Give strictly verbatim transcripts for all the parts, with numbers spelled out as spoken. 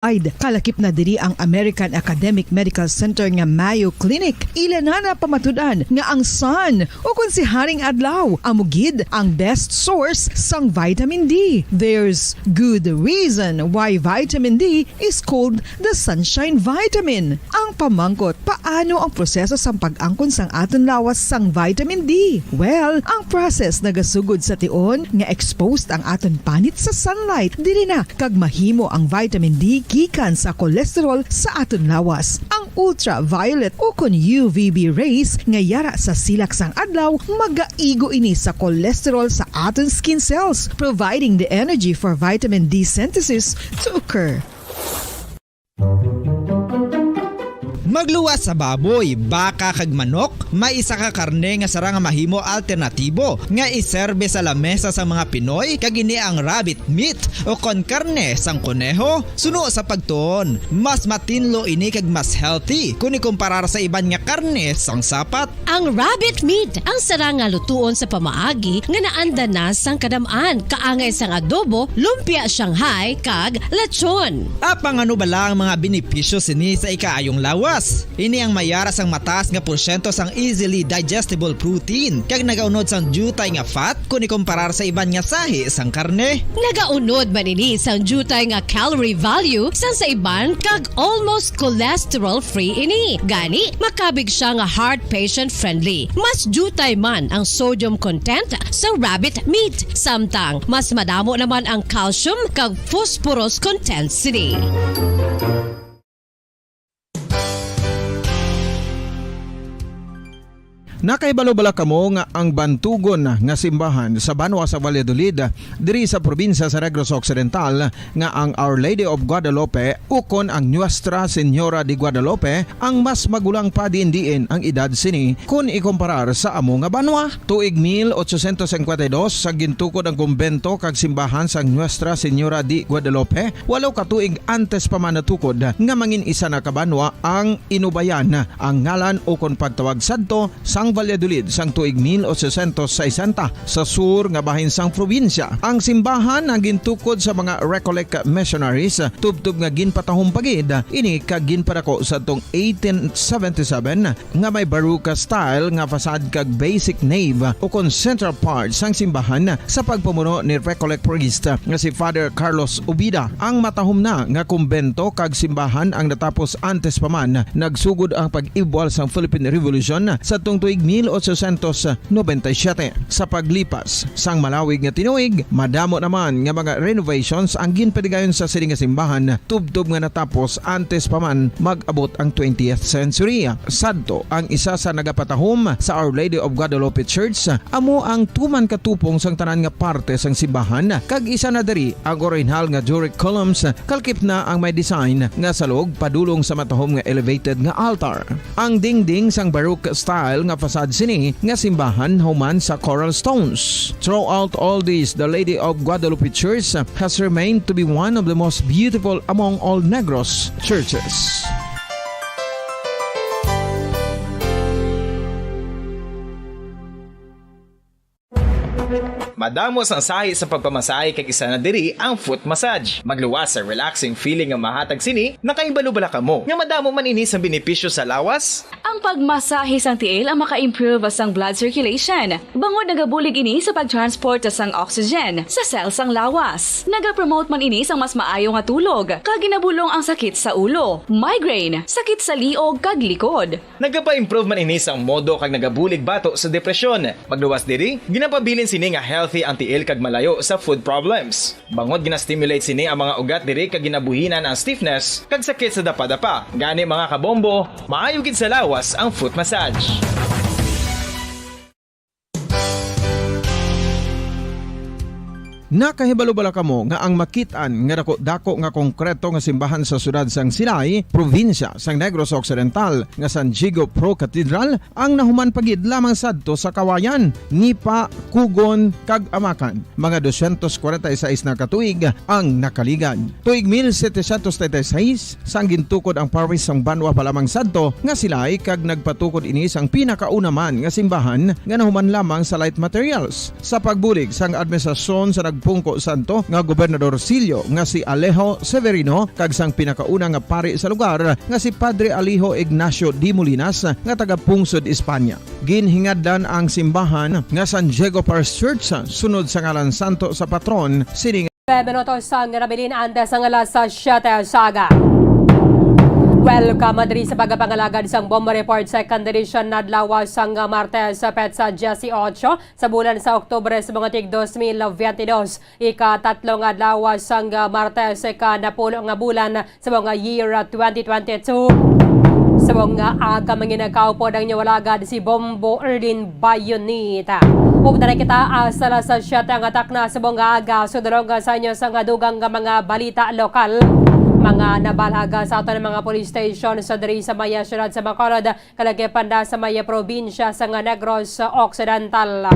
Kalakip na diri ang American Academic Medical Center nga Mayo Clinic. Ila na napamatud-an nga ang sun, o kon si Haring Adlaw, amo gid ang best source sang vitamin D. There's good reason why vitamin D is called the sunshine vitamin. Ang pamangkot, paano ang proseso sang pag-angkon sang aton lawas sang vitamin D? Well, ang process nagasugod sa tion nga exposed ang aton panit sa sunlight. Diri na kag mahimo ang vitamin D gikan sa cholesterol sa aton lawas. Ang ultraviolet o kon U V B rays nga yara sa silak sang adlaw magaigo ini sa cholesterol sa aton skin cells, providing the energy for vitamin D synthesis to occur. Magluwas sa baboy, baka kag manok, may isa ka karne nga sara nga mahimo alternatibo nga iserbe sa lamesa sa mga Pinoy, kag ini ang rabbit meat o kon karne sang koneho. Suno sa pagtuon, mas matinlo ini kag mas healthy kon ikumparar sa iban nga karne sang sapat. Ang rabbit meat ang sara nga lutuon sa pamaagi nga naanda na sang kadam-an, kaangay sang adobo, lumpia Shanghai, kag lechon. Apang ano bala ang mga benepisyo sini sa ikaayong lawas? Ini ang mayara sang mataas nga porsyento sang easily digestible protein, kag nagaunod sang diutay nga fat kon ikumparar sa iban nga sahi sang karne. Nagaunod man ini sang diutay nga calorie value sang sa iban, kag almost cholesterol-free ini. Gani, makabig siya nga heart patient-friendly. Mas diutay man ang sodium content sa rabbit meat, samtang mas madamo naman ang calcium kag phosphorus content sini. Nakahibalo bala kamo nga ang bantugon nga simbahan sa banwa sa Valladolid, diri sa probinsya sa Negros Occidental, nga ang Our Lady of Guadalupe ukon ang Nuestra Señora de Guadalupe ang mas magulang pa diin-diin ang edad sini kon ikumparar sa amo nga banwa? Tuig mil ochocientos cincuenta y dos, sa gintukod ang kumbento kag simbahan sang Nuestra Señora de Guadalupe, walo ka tuig antes pa man natukod nga mangin isa na ka banwa ang Inubayan, ang ngalan ukon pagtawag sadto sang Valladolid sang tuig mil ochocientos sesenta, sa sur nga bahin sang probinsya. Ang simbahan ang gintukod sa mga Recollect missionaries, tubtob nga ginpatahom pa gid ini kag ginpadako sadtong eighteen seventy-seven, nga may Baroque style nga facade kag basic nave ukon central part sang simbahan sa pagpamuno ni Recollect priest nga si Father Carlos Ubida. Ang matahom na nga kumbento kag simbahan ang natapos antes pa man nagsugod ang pag-ibwal sang Philippine Revolution sadtong tuig mil ochocientos noventa y siete. Sa paglipas sang malawig nga tinuig, madamo naman nga mga renovations ang ginpadigayon sa sini nga simbahan, tubtob nga natapos antes pa man mag-abot ang twentieth century. Sadto, ang isa sa nagapatahom sa Our Lady of Guadalupe Church amo ang tuman ka tupong sang tanan nga parte sang simbahan, kag isa na diri ang orihinal nga Doric columns, kalakip na ang may design nga salog padulong sa matahom nga elevated nga altar. Ang dingding sang Baroque style nga facade sini nga simbahan human sa coral stones. Throughout all this, the Lady of Guadalupe Church has remained to be one of the most beautiful among all Negros churches. Madamo sang sahi sa pagpamasahe, kag isa na diri ang foot massage. Magluwas sa relaxing feeling nga mahatag sini. Nakahibalo bala kamo nga madamo man ini sang benepisyo sa lawas? Ang pagmasahe sang tiil ang maka-improve sang blood circulation, bangod nagabulig ini sa pag-transport sang oxygen sa cell sang lawas. Nagapromote man ini sang mas maayo nga tulog, kag ginabulong ang sakit sa ulo, migraine, sakit sa liog kag likod. Nagapa-improve man ini sang modo kag nagabulig bato sa depresyon. Magluwas diri, ginapabilin sini nga healthy ang tiil kag malayo sa foot problems. Bangod gina-stimulate sini ang mga ugat diri kag ginabuhinan ang stiffness kag sakit sa dapadapa. Gani, mga kabombo, maayo gid sa lawas ang foot massage. Nakahibalo bala kamo nga ang makit-an nga dako-dako nga konkreto nga simbahan sa siyudad sang Silay, probinsya sang Negros Occidental, nga San Diego Pro Cathedral, ang nahuman pa gid lamang sadto sa Kawayan, Nipa, Cogon, kag Amacan? Mga doscientos cuarenta y seis na ka tuig ang nakaligad. Tuig mil setecientos treinta y seis, sang gintukod ang parish sang banwa pa lamang sadto nga Silay, kag nagpatukod ini sang pinakauna man nga simbahan nga nahuman lamang sa light materials. Sa pagbulig sang administrasyon sa nag- Pungko Santo nga gobernadorcillo nga si Alejo Severino kag sang pinakauna nga pari sa lugar nga si Padre Alejo Ignacio de Molinas nga taga Pungsod, Espanya. Ginhingadlan ang simbahan nga San Diego Parish Church sunod sa ngalan santo sa patron sini. Minutos ang nabilin antes ang alas siyete sa aga. Welcome diri sa pagpangalagad sang Bombo Report, second edition, adlaw sang Martes, petsa dieciocho sa bulan sa Oktubre sa mga tig dos mil veintidós, ikatatlo nga adlaw sang Martes, ika-napulo nga bulan sa mga year twenty twenty-two. Sa mga aga, manginakaupod ang inyo alagad si Bombo Erlin Bayonita. Updan na kita, ah, sa alas siyete ang atak na sa mga aga. Sudulong sa inyo sa nga dugang nga mga balita lokal. Mga nabalaga sa aton mga police station sa diri sa maya siyudad sa Bacolod, kalagipan na sa may probinsya sang Negros Occidental.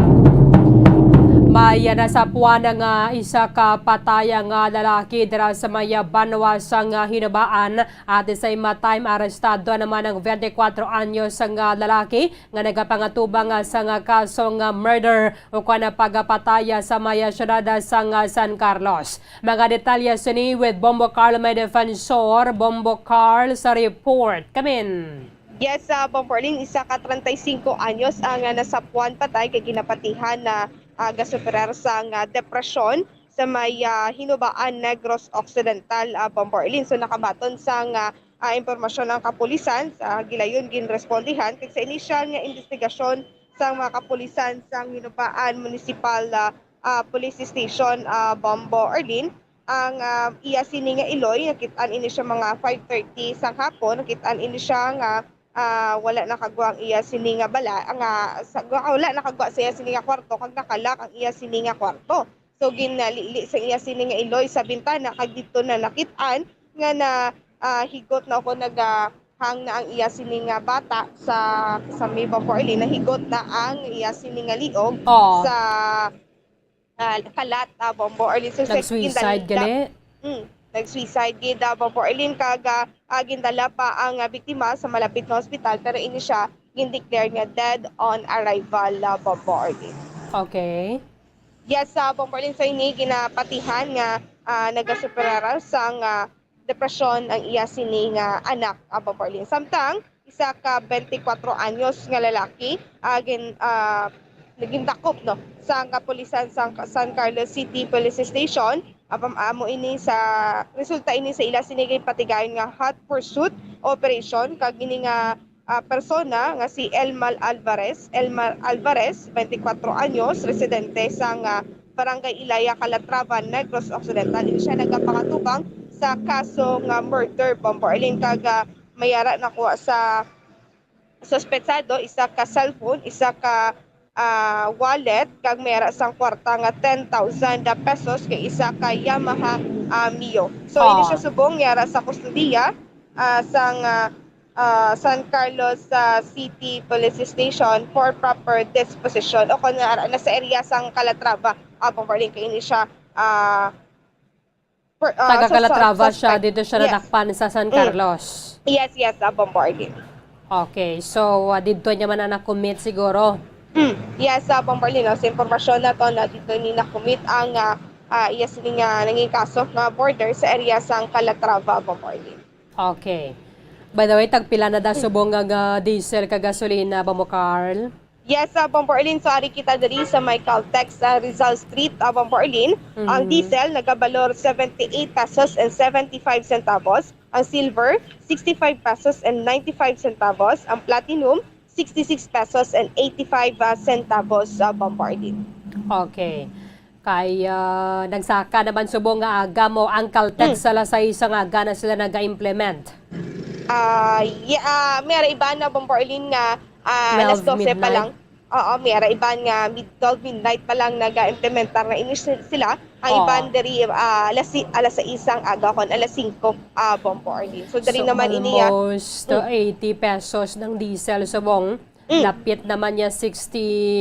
May nasapuan nga isa ka patay nga lalaki dira sa may banwa sang Hinubaan. At the same time, arestado naman ang twenty-four anyos nga lalaki nga nagapangatubang sang kasong murder o kuan pagpatay sa may siyudad sang San Carlos. Mga detalye sini with Bombo Carl, may defensor, Bombo Carl sa report. Kamin. Yes, ah, Bombo Erlin, isa ka treinta y cinco anyos ang, ah, nasapuan patay kag ginapatihan na, ah, gasuperar sang, ah, depresyon sa may, ah, Hinubaan, Negros Occidental, ah, Bombo Erlin. So, nakabaton sang, ah, ah, impormasyon ang kapulisan sa gilayon ginrespondihan kag sa inisyal nga imbestigasyon sang mga kapulisan sang Hinubaan Municipal, ah, ah, Police Station, ah, Bombo Erlin, ang, ah, iya sini nga iloy, nakit-an ini siya mga five thirty sang hapon, nakit-an ini siya nga, ah, wala nakagwa ang iya sini nga bala, nga sa, wala nakagwa sa iya sini nga kwarto, kag nakalak ang iya sini nga kwarto. So, ginalili sa iya sini nga iloy sa bintana, kag didto na nakit-an nga na, ah, higot na ako nagahang na ang iya sini nga bata sa, sa may Bombo Erlin, nahigot na ang iya sini nga liog Oh. sa ah, kalat, ah, Bombo Erlin. So, sa Nag-suicide gindala-, gali? Mm, nag-suicide gid, ah, Bombo Erlin, kag, ah, ah, gindala pa ang, ah, biktima sa malapit nga ospital, pero ini siya gin-declare nga dead on arrival, ah, Bombo Erlin. Okay. Yes, ah, Bombo Erlin, so ini ginapatihan nga, ah, nagasuperar sang, ah, depresyon ang iya sini nga anak, ah, Bombo Erlin. Samtang isa ka twenty-four anyos nga lalaki, ah, gin-, ah, nagindakop, no, sa kapulisan sa San Carlos City Police Station. Apam-, amo ini sa, resulta ini sa ila sini ginpatigayon nga hot pursuit operation, kag ini nga ah, persona nga si Elmar Alvarez. Elmar Alvarez, twenty-four anyos, residente sang, ah, Barangay Ilaya, Calatrava, Negros Occidental. Ini siya nagapangatubang sa kaso nga murder, Bombo Erlin, kag, ah, may ara nakuha sa suspetsado isa ka cellphone, isa ka, ah, wallet, kag may ara sang kwarta nga ten thousand pesos kag isa ka Yamaha, ah, Mio. So, ini siya Oh. subong may ara sa kustodiya, ah, sang, ah, ah, San Carlos, ah, City Police Station for proper disposition, o kon nga ara na sa area sang Calatrava, ah, Bombo Erlin, kay ini siya, ah, per-, ah, Taga sa, sa Calatrava siya, suspect. Dito siya Yes. nadakpan sa San Mm. Carlos. Yes, yes, ah, Bombo Erlin. Okay, so, ah, didto niya man na na-commit siguro. Mm. Yes, ah, Bombo Erlin, no? Sa impormasyon nato na didto ni na-commit ang, ah, ah, iya sini nga nanging kaso nga murder sa area sang Calatrava, Bombo Erlin. Okay. By the way, tagpila na da subong nga, nga diesel kag gasolina, Bombo Carl? Yes, ah, Bombo Erlin. So, ari kita diri sa may Caltex, ah, Rizal Street, ah, Bombo Erlin. Ang Mhm. diesel nagabalor seventy-eight pesos and seventy-five centavos. Ang silver, sixty-five pesos and ninety-five centavos. Ang platinum, sixty-six pesos and eighty-five, ah, centavos, ah, Bombo Erlin. Okay. Kay, ah, nagsaka naman subong nga aga mo ang Caltex Mm. sa alas sais nga aga na sila naga-implement. Ah, yeah, ah, may ara iban na, Bombo Erlin, nga, ah, alas Twelve dose pa midnight. lang. Oo, may ara iban nga mid-, twelve midnight pa lang naga-implementar na ini si-, sila. Ang Oo. iban diri, ah, alas si-, alas sais ang aga, kon alas singko, ah, Bombo Erlin. So, diri So, naman ini, ah, almost, uh, mm. eighty pesos ng diesel subong. Mm. Lapit naman niya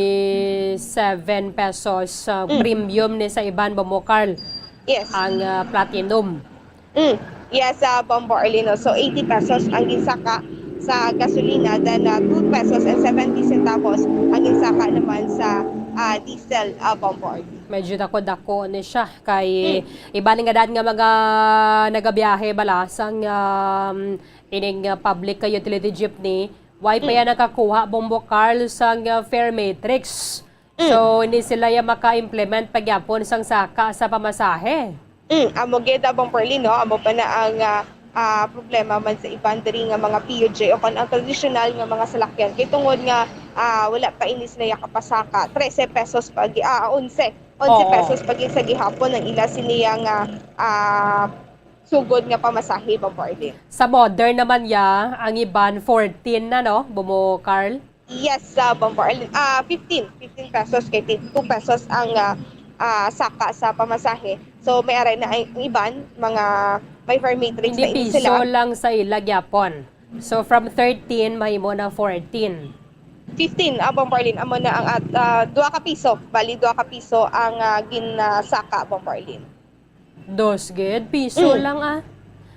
sixty-seven pesos, uh, Mm. premium ni sa iban, Bombo Carl, Yes. ang, uh, platinum. Mm. Yes, uh, Bombo Erlin, no? So, eighty pesos ang ginsaka sa gasolina, then, uh, two pesos and seventy centavos ang ginsaka naman sa, uh, diesel, uh, Bombo Erlin. Medyo dako-dako ni siya kay iban nga daan nga mga nagabiyahe bala sang, um, ining, uh, public, uh, utility jeepney, why pa yan nakakuha, Bombo Carl, sang, uh, fare matrix? So, hindi sila ya maka-implement pagyapon sang saka sa pamasahe. Mm, amo gid, ah, Bombo Arlene, no? Amo pa na ang, ah, ah, problema man sa iban diri nga mga P U J o kon ang tradisyonal nga mga salakyan. Kay tungod nga, ah, wala pa ini sila ya kapasaka, trese pesos pa gi-, ah, onse, onse Oo. pesos pa gid sa gihapon ang ila sini ya nga, ah, sugod nga pamasahe, Bombo Arlene. Sa modern naman ya, ang iban fourteen na, no, Bombo Carl? Yes, sa Bombo Arlene. Ah, fifteen, fifteen pesos kay ti-, two pesos ang, ah, ah, saka sa pamasahe. So, may aray na ang iban, mga may fare matrix Hindi na ini piso sila. lang sa ila gyapon. So, from thirteen, mahimo na fourteen. Fifteen, ah, Bombo Arlene, amo na ang at, ah, dua ka piso. Bali, dua ka piso ang, ah, gin, ah, saka, Bombo Arlene. Dos gid, piso Mm. lang, ah.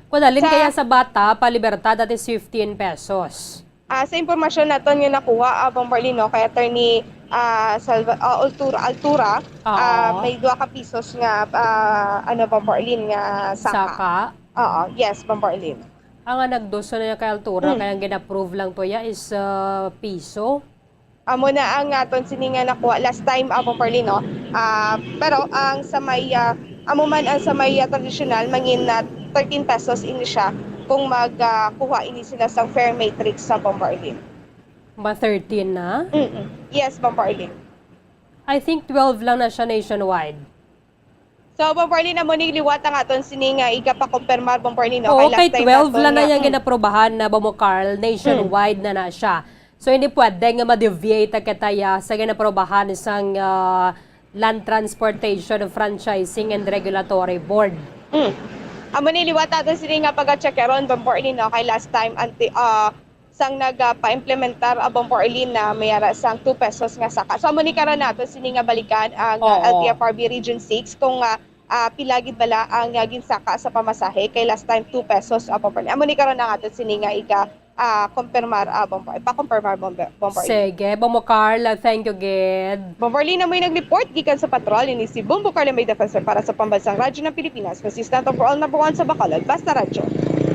Kung halin Sa kaya sa bata, pa Libertad, that is fifteen pesos. Ah, sa impormasyon naton nga nakuha, ah, Bombo Arlene, no, kay Attorney, ah, Salva-, ah, Altura, Altura, Oo. ah, may dua ka pisos nga, ah, ano, Bombo Arlene, nga saka. Saka? Oo, yes, Bombo Arlene. Ang nga nagduso na niya kay Altura, Mm. kaya ang gin-approve lang to ya is, ah, piso. Amo na ang aton sini nga nakuha last time, ah, Bombo Arlene, no? Ah, pero ang sa may, ah, amo man ang sa may, ah, tradisyonal, mangin na thirteen pesos ini siya kung mag, ah, kuha ini sila sa fare matrix sa Bombo Arlene. Ba thirteen na? Mm-mm. Yes, Bombo Arlene. I think twelve lang na siya nationwide. So, Bombo Arlene, amo ni liwat ang aton sini nga igapakumpirmar, Bombo Arlene, no? Oo, Kay last kay time twelve naton lang na nga, yung mm. ginaprobahan na, Bombo Carl, nationwide na na siya. So, hindi pwede nga ma-deviate ang kataya sa ginaprobahan sang, ah, Land Transportation Franchising and Regulatory Board. Mm. Amo ni liwat aton sini nga pag-check karon, Bombo Arlene, no? Kay last time, anti-, ah, sang nagapa-implementar, ah, Bombo Arlene, na may ara sang two pesos nga saka. So, amo ni karon nato sini nga balikan ang, ah, Oo. L T F R B Region six kung, ah, ah, pila gid bala ang, ah, ginsaka sa pamasahe, kay last time two pesos, ah, Bombo Arlene. Amo ni karon ang ato sini nga iga, ah, kumpirmar, ah, Bombo, ipakumpirmar, Bombo, Bombo Arlene. Sige, Bombo Carl, thank you gid. Bombo Arlene, amoy nag-report gikan sa patrol, ini si Bombo Carla May Defensor para sa Pambansang Radyo ng Pilipinas, consistent overall number one sa Bacolod, Basta Radyo.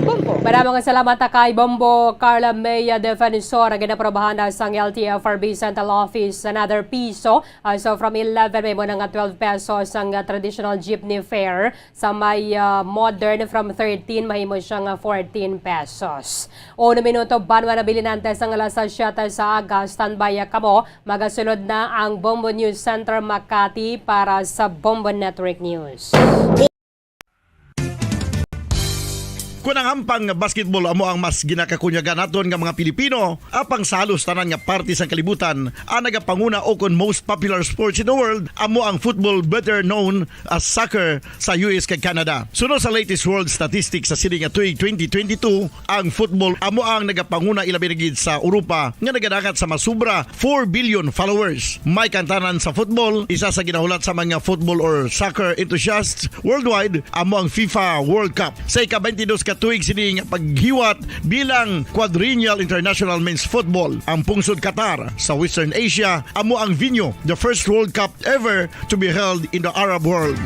Bombo. Maraming salamat kay Bombo Carla May Defensor, ang ginaprobahan na sang L T F R B Central Office, another piso. Ah, so, from eleven, may mo na nga twelve pesos ang, ah, traditional jeepney fare. Sa may, ah, modern, from thirteen, mahimo siya nga fourteen pesos. Uno minuto, banwa na bilinante sang alas siyete sa aga. Standby kamo. Magasulod na ang Bombo News Center Makati para sa Bombo Network News. Kon ang hampang nga basketball amo ang mas ginakakunyagan naton nga mga Pilipino, apang sa halos tanan nga parte sang kalibutan, ang nagapanguna o kon most popular sports in the world amo ang football, better known as soccer, sa U S kag Canada. Suno sa latest world statistics sa sini nga tuig twenty twenty-two, ang football amo ang nagapanguna, ilabi na gid sa Europa, nga nagadangat sa masubra four billion followers. May kantanan sa football, isa sa ginahulat sa mga football or soccer enthusiasts worldwide, amo ang FIFA World Cup. Sa ika-twenty-dos ka tuig sini nga paghiwat bilang Quadrennial International Men's Football, ang pungsod Qatar sa Western Asia amo ang venue, the first World Cup ever to be held in the Arab world.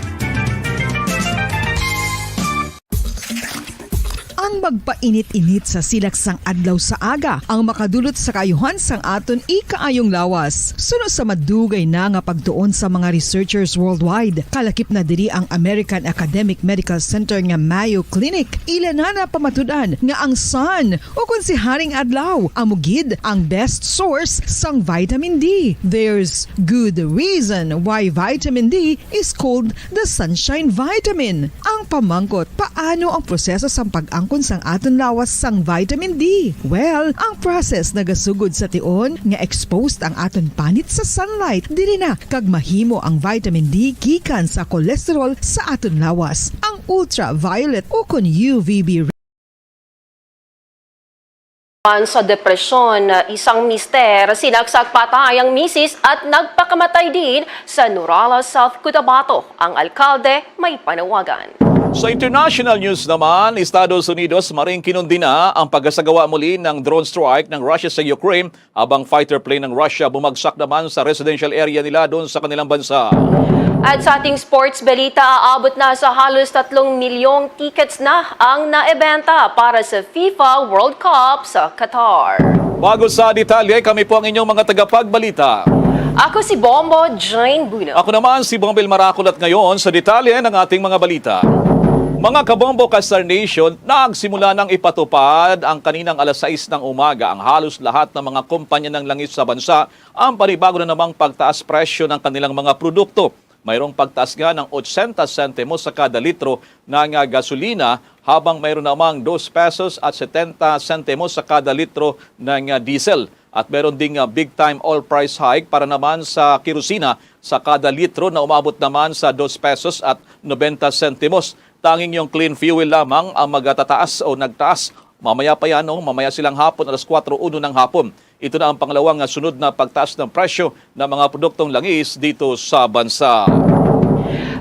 Ang magpainit-init sa silak sang adlaw sa aga ang makadulot sa kaayuhan sang aton ikaayong lawas. Suno sa madugay na nga pagtuon sa mga researchers worldwide, kalakip na diri ang American Academic Medical Center nga Mayo Clinic. Ila na napamatud-an nga ang sun, o kon si Haring Adlaw, amo gid ang best source sang vitamin D. There's good reason why vitamin D is called the sunshine vitamin. Ang pamangkot, paano ang proseso sang pag-angkon sang aton lawas sang vitamin D? Well, ang process nagasugod sa tion nga exposed ang aton panit sa sunlight. Diri na kag mahimo ang vitamin D gikan sa cholesterol sa aton lawas. Ang ultraviolet o kon U V B Man sa depresyon, isang mister, sinaksak patay ang misis at nagpakamatay din sa Nurala, South Cotabato. Ang alkalde may panawagan. Sa international news naman, Estados Unidos, maring kinundina ang pagkasagawa muli ng drone strike ng Russia sa Ukraine, habang fighter plane ng Russia bumagsak naman sa residential area nila doon sa kanilang bansa. At sa ating sports balita, aabot na sa halos tatlong milyong tickets na ang naibenta para sa FIFA World Cup sa Qatar. Bago sa detalye, kami po ang inyong mga tagapagbalita. Ako si Bombo Jane Buno. Ako naman si Bombil Marakol at ngayon sa detalye ng ating mga balita. Mga kabombo ka Star Nation, nagsimula nang ipatupad ang kaninang alas sais ng umaga ang halos lahat ng mga kumpanya ng langis sa bansa ang panibago na namang pagtaas presyo ng kanilang mga produkto. Mayroong pagtaas nga ng ochenta sentimos sa kada litro ng ah, gasolina, habang mayroon namang dos pesos at setenta sentimos sa kada litro ng ah, diesel. At meron ding ah, big time oil price hike para naman sa kerosina sa kada litro na umabot naman sa dos pesos at nobenta sentimos. Tanging yung clean fuel lamang ang magatataas o nagtaas. Mamaya pa yan, no? Mamaya silang hapon, alas kwatro uno ng hapon. Ito na ang pangalawang ah, sunod na pagtaas ng presyo ng mga produktong langis dito sa bansa.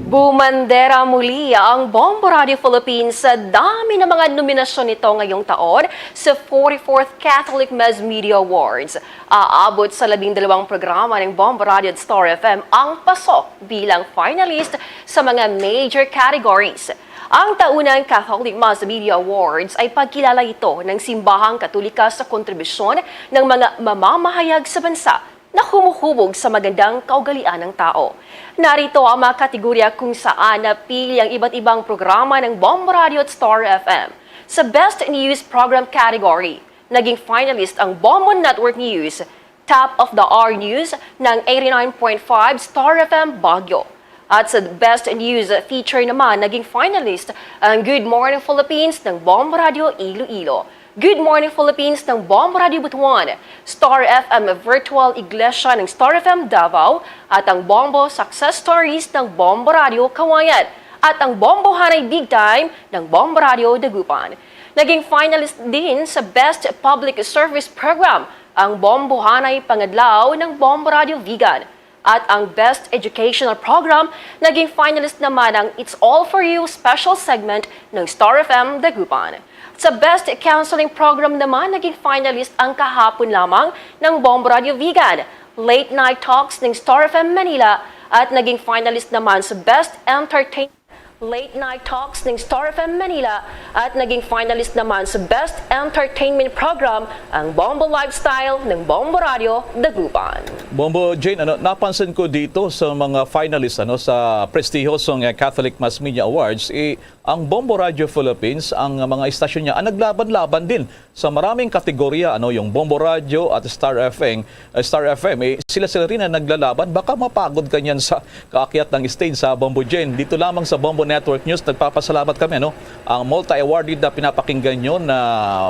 Bumandera muli ang Bombo Radio Philippines sa dami ng mga nominasyon nito ngayong taon sa forty-fourth Catholic Mass Media Awards. Aabot sa labing dalawang programa ng Bombo Radio at Star F M ang pasok bilang finalist sa mga major categories. Ang taunang Catholic Mass Media Awards ay pagkilala ito ng simbahang Katolika sa kontribusyon ng mga mamamahayag sa bansa na humuhubog sa magandang kaugalian ng tao. Narito ang mga kategorya kung saan napili ang iba't ibang programa ng Bombo Radio at Star F M. Sa Best News Program category, naging finalist ang Bombo Network News, Top of the Hour News ng eighty-nine point five Star F M Baguio. At sa Best News Feature naman, naging finalist ang Good Morning Philippines ng Bombo Radio Iloilo, Good Morning Philippines ng Bombo Radio Butuan, Star F M Virtual Iglesia ng Star F M Davao, at ang Bombo Success Stories ng Bombo Radio Kawayan, at ang Bombo Hanay Big Time ng Bombo Radio Dagupan. Naging finalist din sa Best Public Service Program ang Bombo Hanay Pangadlaw ng Bombo Radio Vigan. At ang Best Educational Program, naging finalist naman ang It's All For You special segment ng Star F M Dagupan. Sa Best Counseling Program naman, naging finalist ang kahapon lamang ng Bombo Radio Vigan, Late Night Talks ng Star F M Manila, at naging finalist naman sa Best Entertainment Late Night Talks ng Star F M Manila, at naging finalist naman sa Best Entertainment Program ang Bombo Lifestyle ng Bombo Radio Dagupan. Bombo Jane, ano, napansin ko dito sa mga finalists, ano, sa prestihosong eh, Catholic Mass Media Awards, eh, ang Bombo Radio Philippines, ang mga istasyon niya, ang naglaban-laban din sa maraming kategorya, ano, yung Bombo Radio at Star F M, eh, Star F M, eh, sila-sila rin ang naglalaban. Baka mapagod ka niyan sa kaakyat ng stage sa Bombo Jane. Dito lamang sa Bombo Network News, nagpapasalamat kami, ano, ang multi-awarded na pinapakinggan nyo na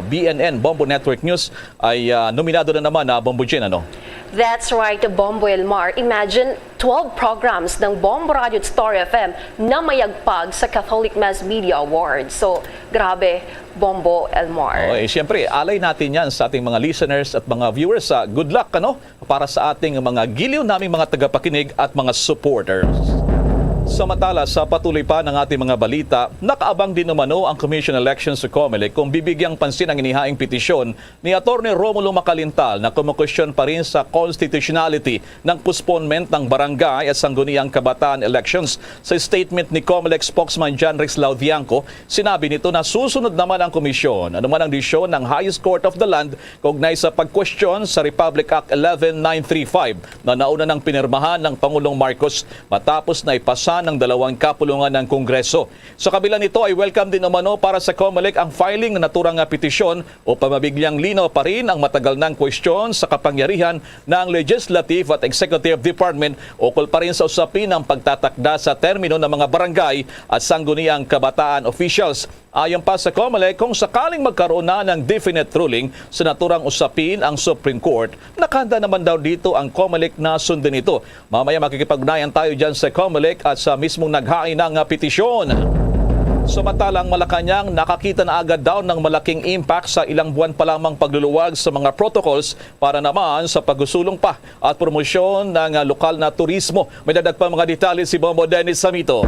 B N N Bombo Network News ay ah, nominado na naman na Bombo Jane, ano? That's right, Bombo Elmar. Imagine, twelve programs ng Bombo Radio at Star F M na mayagpag sa Catholic Mass Media Awards. So, grabe, Bombo Elmar. Oh, eh, siyempre, alay natin yan sa ating mga listeners at mga viewers. Ah, good luck, ano, para sa ating mga giliw naming mga tagapakinig at mga supporters. Samantala, sa patuloy pa ng ating mga balita, nakaabang din umano ang Commission on Elections sa Comelec kung bibigyang pansin ang inihaing petisyon ni Attorney Romulo Macalintal na kumukwestiyon pa rin sa constitutionality ng postponement ng barangay at sangguniang kabataan elections. Sa statement ni Comelec spokesman John Rex Laudianco, sinabi nito na susunod naman ang komisyon anuman ang desisyon ng Highest Court of the Land kaugnay sa pagkwestiyon sa Republic Act eleven nine three five na nauna nang pinirmahan ng Pangulong Marcos matapos na ipasa ng dalawang kapulungan ng Kongreso. Sa kabila nito ay welcome din umano para sa Comelec ang filing ng naturang nga petisyon o pamabigyang linaw pa rin ang matagal nang kwestiyon sa kapangyarihan ng Legislative at Executive Department ukol pa rin sa usapin ng pagtatakda sa termino ng mga barangay at sangguniang kabataan officials. Ayon pa sa Comelec, kung sakaling magkaroon na ng definite ruling sa naturang usapin ang Supreme Court, nakahanda naman daw dito ang Comelec na sundin ito. Mamaya makikipag-ugnayan tayo dyan sa Comelec at sa mismong naghain ng petisyon. Samantala, ang Malacañang nakakita na agad daw ng malaking impact sa ilang buwan pa lamang pagluluwag sa mga protocols para naman sa pagsusulong pa at promosyon ng lokal na turismo. May dagdag pa mga detalye si Bombo Dennis Samito.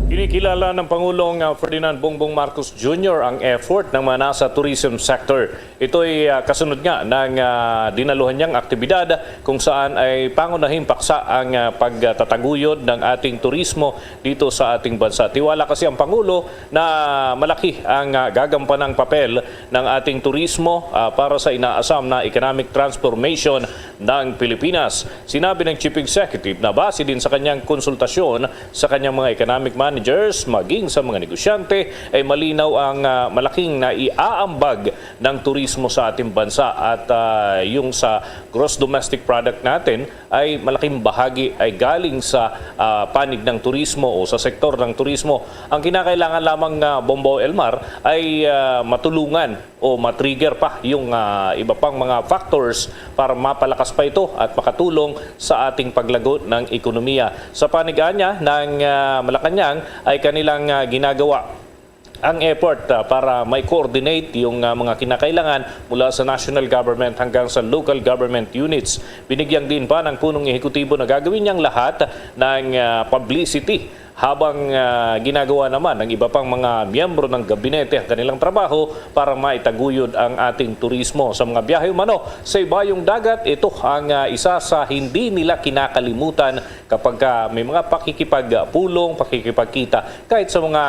Kinikilala ng Pangulong, ah, Ferdinand Bongbong Marcos Junior ang effort ng mga nasa tourism sector. Ito'y, ah, kasunod nga ng, ah, dinaluhan niyang aktibidad kung saan ay pangunahing paksa ang, ah, pagtataguyod ng ating turismo dito sa ating bansa. Tiwala kasi ang Pangulo na malaki ang, ah, gagampanang papel ng ating turismo, ah, para sa inaasam na economic transformation ng Pilipinas. Sinabi ng Chief Executive na base din sa kanyang konsultasyon sa kanyang mga economic managers, maging sa mga negosyante, ay malinaw ang, ah, malaking naiaambag ng turismo sa ating bansa at, ah, yung sa gross domestic product natin ay malaking bahagi ay galing sa, ah, panig ng turismo o sa sektor ng turismo. Ang kinakailangan lamang, ah, Bombo Elmar, ay, ah, matulungan o matrigger pa yung, ah, iba pang mga factors para mapalakas pa ito at makatulong sa ating paglago ng ekonomiya. Sa panig-anya ng, ah, Malacañang ay kanilang, ah, ginagawa ang effort, ah, para may coordinate yung, ah, mga kinakailangan mula sa national government hanggang sa local government units. Binigyang din pa ng punong ehekutibo na gagawin niyang lahat ng, ah, publicity habang, ah, ginagawa naman ng iba pang mga miyembro ng gabinete ang kanilang trabaho para maitaguyod ang ating turismo. Sa mga biyahe umano sa ibayong dagat, ito ang, ah, isa sa hindi nila kinakalimutan kapag, ah, may mga pakikipagpulong, pakikipagkita kahit sa mga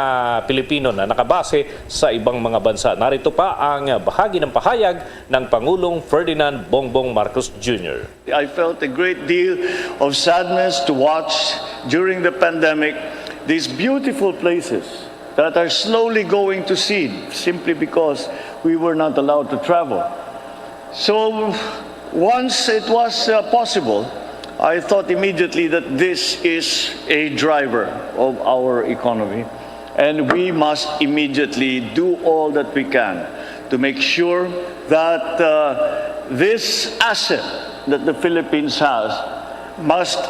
Pilipino na nakabase sa ibang mga bansa. Narito pa ang bahagi ng pahayag ng Pangulong Ferdinand Bongbong Marcos Junior. I felt a great deal of sadness to watch during the pandemic these beautiful places that are slowly going to seed simply because we were not allowed to travel. So, once it was, uh, possible, I thought immediately that this is a driver of our economy, and we must immediately do all that we can to make sure that, uh, this asset that the Philippines has must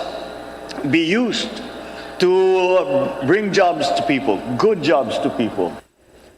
be used to bring jobs to people, good jobs to people.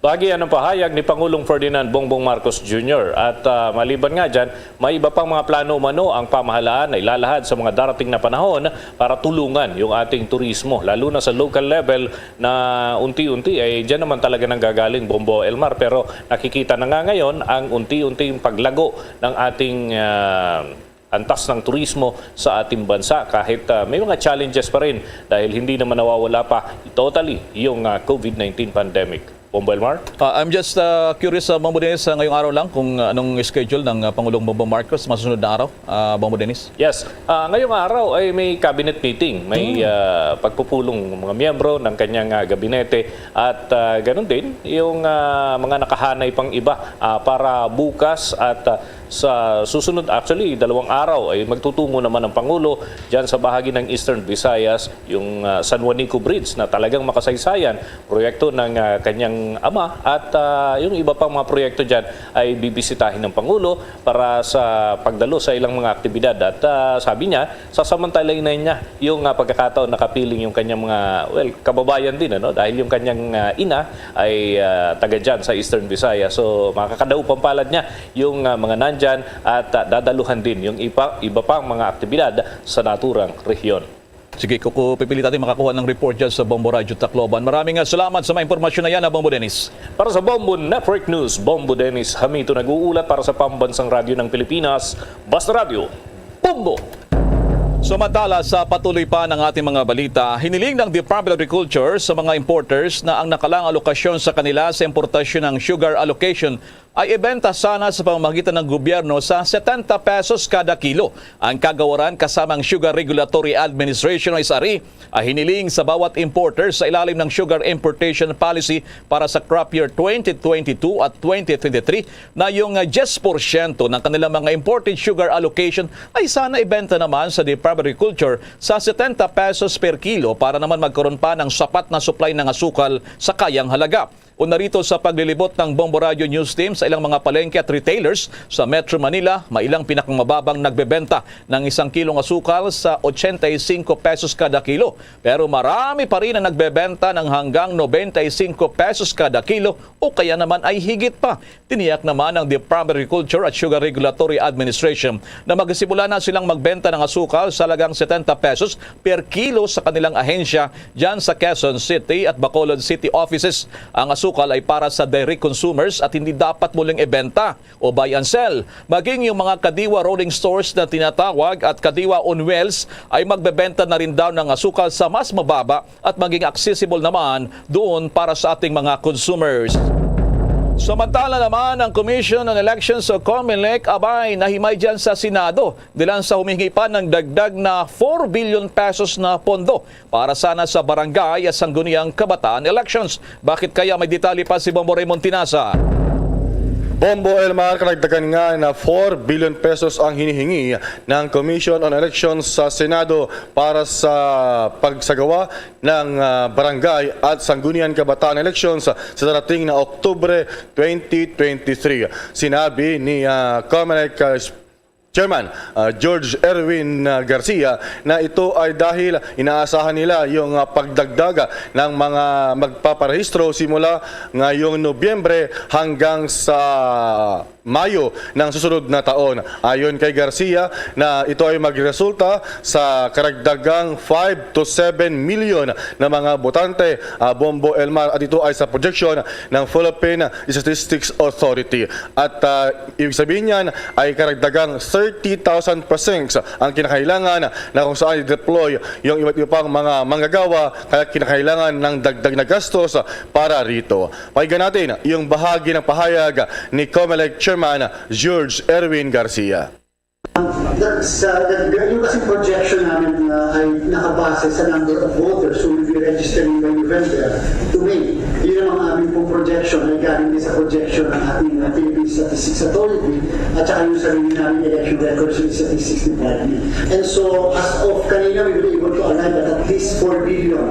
Bahagi yan ng pahayag ni Pangulong Ferdinand Bongbong Marcos Junior. At, ah, maliban nga dyan, may iba pang mga plano umano ang pamahalaan na ilalahad sa mga darating na panahon para tulungan yung ating turismo, lalo na sa local level na unti-unti ay dyan naman talaga nanggagaling, Bombo Elmar. Pero nakikita na nga ngayon ang unti-unting paglago ng ating, ah, antas ng turismo sa ating bansa kahit, ah, may mga challenges pa rin dahil hindi naman nawawala pa totally yung, ah, COVID nineteen pandemic. Bombo Elmar? Ah, I'm just, ah, curious, ah, Bombo Dennis, ah, ngayong araw lang kung, ah, anong schedule ng, ah, Pangulong Bongbong Marcos sa mga susunod na araw, ah, Bombo Dennis? Yes. Ah, ngayong araw ay may cabinet meeting. May, ah, pagpupulong ng mga miyembro ng kanyang, ah, gabinete at, ah, ganun din yung, ah, mga nakahanay pang iba, ah, para bukas at, ah, sa susunod, actually, dalawang araw ay magtutungo naman ang Pangulo dyan sa bahagi ng Eastern Visayas, yung, ah, San Juanico Bridge na talagang makasaysayan, proyekto ng, ah, kanyang ama at, ah, yung iba pang mga proyekto dyan ay bibisitahin ng Pangulo para sa pagdalo sa ilang mga aktibidad. At, ah, sabi niya, sasamantalayin na niya yung, ah, pagkakataon nakapiling yung kanyang mga, well, kababayan din, ano? Dahil yung kanyang, ah, ina ay, ah, taga dyan sa Eastern Visayas. So, makakadaupang palad niya yung, ah, mga nandyan at, ah, dadaluhan din yung ipa-, iba pang mga aktibidad sa naturang rehiyon. Sige, kuku-, pipili tayo makakuha ng report dyan sa Bombo Radyo Tacloban. Maraming, ah, salamat sa mga impormasyon na yan, ah, Bombo Dennis. Para sa Bombo Network News, Bombo Dennis Hamito nag-uulat para sa Pambansang Radyo ng Pilipinas, Basta Radyo, Bombo! Samantala, sa patuloy pa ng ating mga balita, hiniling ng Department of Agriculture sa mga importers na ang nakalang alokasyon sa kanila sa importasyon ng sugar allocation ay ibenta sana sa pamamagitan ng gobyerno sa setenta pesos kada kilo. Ang kagawaran kasama ang Sugar Regulatory Administration o S R A ay hiniling sa bawat importer sa ilalim ng Sugar Importation Policy para sa crop year twenty twenty-two at twenty twenty-three na yung, ah, diyes porsyento ng kanilang mga imported sugar allocation ay sana ibenta naman sa Department of Agriculture sa setenta pesos per kilo para naman magkaroon pa ng sapat na supply ng asukal sa kayang halaga. Una rito sa paglilibot ng Bombo Radio News Team sa ilang mga palengke at retailers sa Metro Manila, may ilang pinakamababang nagbebenta ng isang kilong asukal sa ochenta y cinco pesos kada kilo. Pero marami pa rin ang nagbebenta ng hanggang noventa y cinco pesos kada kilo o kaya naman ay higit pa. Tiniyak naman ng Department of Agriculture at Sugar Regulatory Administration na magsisimula na silang magbenta ng asukal sa halagang setenta pesos per kilo sa kanilang ahensya dyan sa Quezon City at Bacolod City offices. Ang asukal ay para sa direct consumers at hindi dapat muling ibenta o buy and sell. Maging yung mga Kadiwa rolling stores na tinatawag at Kadiwa on wheels ay magbebenta na rin daw ng asukal sa mas mababa at maging accessible naman doon para sa ating mga consumers. Samantala naman, ang Commission on Elections o COMELEC abay nahimay dyan sa Senado, dilan sa humihingi pa ng dagdag na four billion pesos na pondo para sana sa barangay at sangguniang kabataan elections. Bakit kaya? May detalye pa si Bombo Raymond Tinasa. Bombo Elmar, karagdagan nga na four billion pesos ang hinihingi ng Commission on Elections sa Senado para sa pagsagawa ng, ah, barangay at sanggunian kabataan elections sa darating na Oktubre twenty twenty-three. Sinabi ni, ah, COMELEC, ah, Chairman, ah, George Erwin, ah, Garcia na ito ay dahil inaasahan nila yung, ah, pagdagdag ng mga magpaparehistro simula ngayong Nobyembre hanggang sa Mayo ng susunod na taon. Ayon kay Garcia na ito ay magresulta sa karagdagang five to seven million na mga botante, ah, Bombo Elmar, at ito ay sa projection ng Philippine Statistics Authority. At, ah, ibig sabihin niyan ay karagdagang thirty thousand precincts ang kinakailangan na kung saan i-deploy yung iba't iba pang mga manggagawa, kaya kinakailangan ng dagdag na gastos para rito. Pakinggan natin yung bahagi ng pahayag ni COMELEC Chairman George Erwin Garcia. That's, uh, that, yung kasing projection namin na ay nakabase sa number of voters who will be registering by November to May. Yun ang mga aming pong projection ay galing din sa projection ng ating, uh, Philippine Statistics Authority at saka yung sarili namin election records and statistics department. And so, as of kanina, we were able to arrive at at least four billion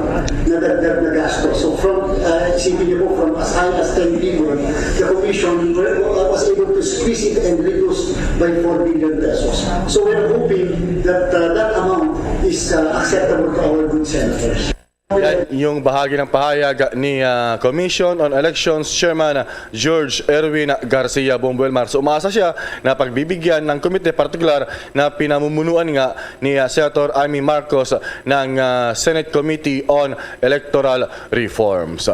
na dagdag na gasto. So, from, uh, isipin niyo po, from as high as ten billion, the commission were, was able to squeeze it and reduce by four billion pesos. So, we're hoping that, uh, that amount is, uh, acceptable to our good senators. Yan yung bahagi ng pahayag ni, ah, Commission on Elections Chairman George Erwin Garcia, Bombo Elmar. So, umaasa siya na pagbibigyan ng komite, partikular na pinamumunuan nga ni, ah, Senator Imee Marcos ng, ah, Senate Committee on Electoral Reforms.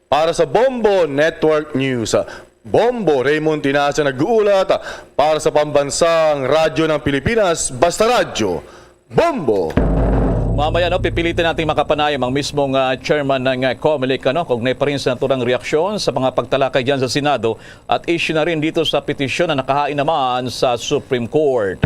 Para sa Bombo Network News, Bombo Raymond Tinasa nag-uulat para sa Pambansang Radyo ng Pilipinas, Basta Radyo, Bombo! Mamaya, no, pipilitin nating makapanayam ang mismong, ah, chairman ng, ah, COMELEC, ano, kaugnay pa rin sa naturang reaksyon sa mga pagtalakay dyan sa Senado at issue na rin dito sa petisyon na nakahain naman sa Supreme Court.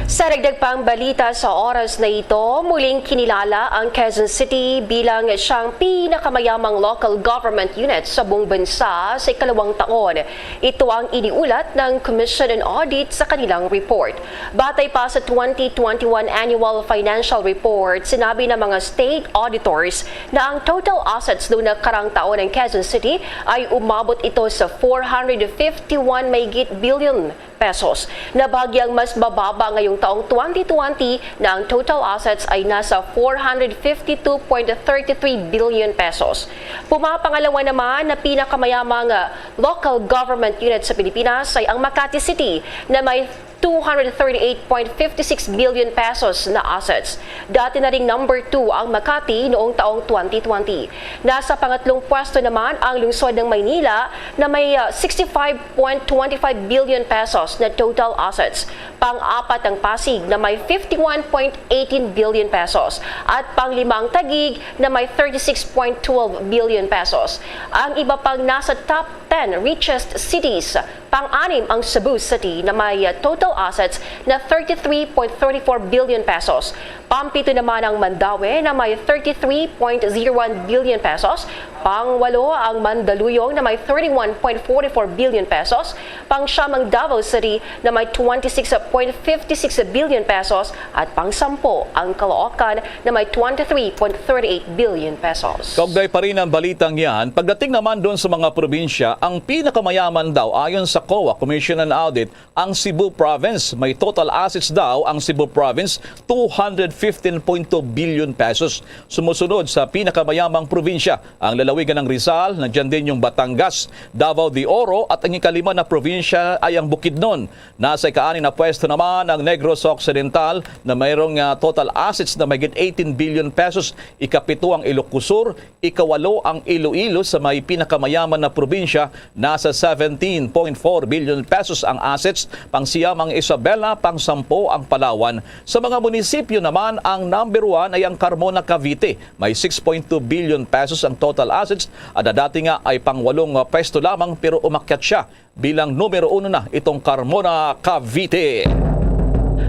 Sa dagdag pang balita sa oras na ito, muling kinilala ang Quezon City bilang siyang pinakamayamang local government unit sa buong bansa sa ikalawang taon. Ito ang iniulat ng Commission on Audit sa kanilang report. Batay pa sa twenty twenty-one Annual Financial Report, sinabi ng mga state auditors na ang total assets noong nakaraang taon ng Quezon City ay umabot ito sa four hundred fifty-one mahigit billion pesos, na bahagyang mas mababa ngayong taong twenty twenty na ang total assets ay nasa four hundred fifty-two point thirty-three billion pesos. Pumapangalawa naman na pinakamayamang, ah, local government unit sa Pilipinas ay ang Makati City na may two hundred thirty-eight point fifty-six billion pesos na assets. Dati na ring number two ang Makati noong taong twenty twenty. Nasa pangatlong pwesto naman ang lungsod ng Maynila na may, ah, sixty-five point twenty-five billion pesos na total assets. Pang-apat ang Pasig na may fifty-one point eighteen billion pesos at panglima ang Taguig na may thirty-six point twelve billion pesos. Ang iba pang nasa top ten richest cities, pang-anim ang Cebu City na may, ah, total assets na thirty-three point thirty-four billion pesos. Pampito naman ang Mandaue na may thirty-three point zero one billion pesos. Pangwalo ang Mandaluyong na may thirty-one point forty-four billion pesos, pangsyam ang Davao City na may twenty-six point fifty-six billion pesos, at pangsampo ang Caloocan na may twenty-three point thirty-eight billion pesos. Kaugnay pa rin ang balitang yan, pagdating naman doon sa mga probinsya, ang pinakamayaman daw ayon sa COA Commission on Audit, ang Cebu Province. May total assets daw ang Cebu Province, two hundred fifteen point two billion pesos. Sumusunod sa pinakamayamang probinsya, ang lalawigan ng Rizal, nandiyan din yung Batangas, Davao de Oro, at ang ikalima na probinsya ay ang Bukidnon. Nasa ika-anim na pwesto naman ang Negros Occidental na mayroong, ah, total assets na mahigit eighteen billion pesos. Ikapito ang Ilocos Sur, ikawalo ang Iloilo sa may pinakamayaman na probinsya, nasa seventeen point four billion pesos ang assets, pangsiyam ang Isabela, pangsampo ang Palawan. Sa mga munisipyo naman, ang number one ay ang Carmona, Cavite. May six point two billion pesos ang total assets at dati nga ay pangwalong pwesto lamang, pero umakyat siya bilang numero uno na itong Carmona, Cavite.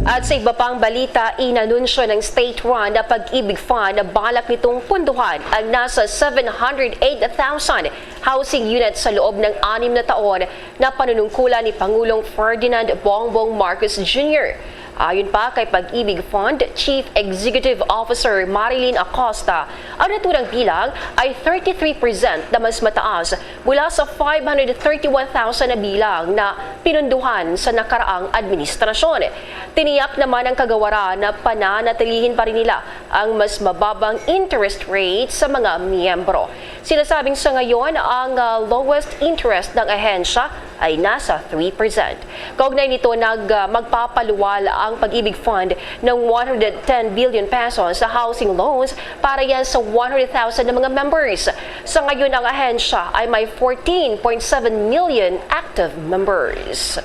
At sa iba pang balita, inanunsyo ng state-run na Pag-ibig Fund na balak nitong punduhan ang nasa seven hundred eight thousand housing units sa loob ng anim na taon na panunungkulan ni Pangulong Ferdinand Bongbong Marcos Junior. Ayon pa kay Pag-ibig Fund Chief Executive Officer Marilyn Acosta, ang naturang bilang ay thirty-three percent na mas mataas mula sa five hundred thirty-one thousand na bilang na pinunduhan sa nakaraang administrasyon. Tiniyak naman ang kagawaran na pananatilihin pa rin nila ang mas mababang interest rate sa mga miyembro. Sinasabing sa ngayon, ang, ah, lowest interest ng ahensya ay nasa three percent. Kaugnay nito, nag, ah, magpapaluwal ang Pag-ibig Fund ng one hundred ten billion pesos sa housing loans para yan sa one hundred thousand na mga members. Sa ngayon, ang ahensya ay may fourteen point seven million active members.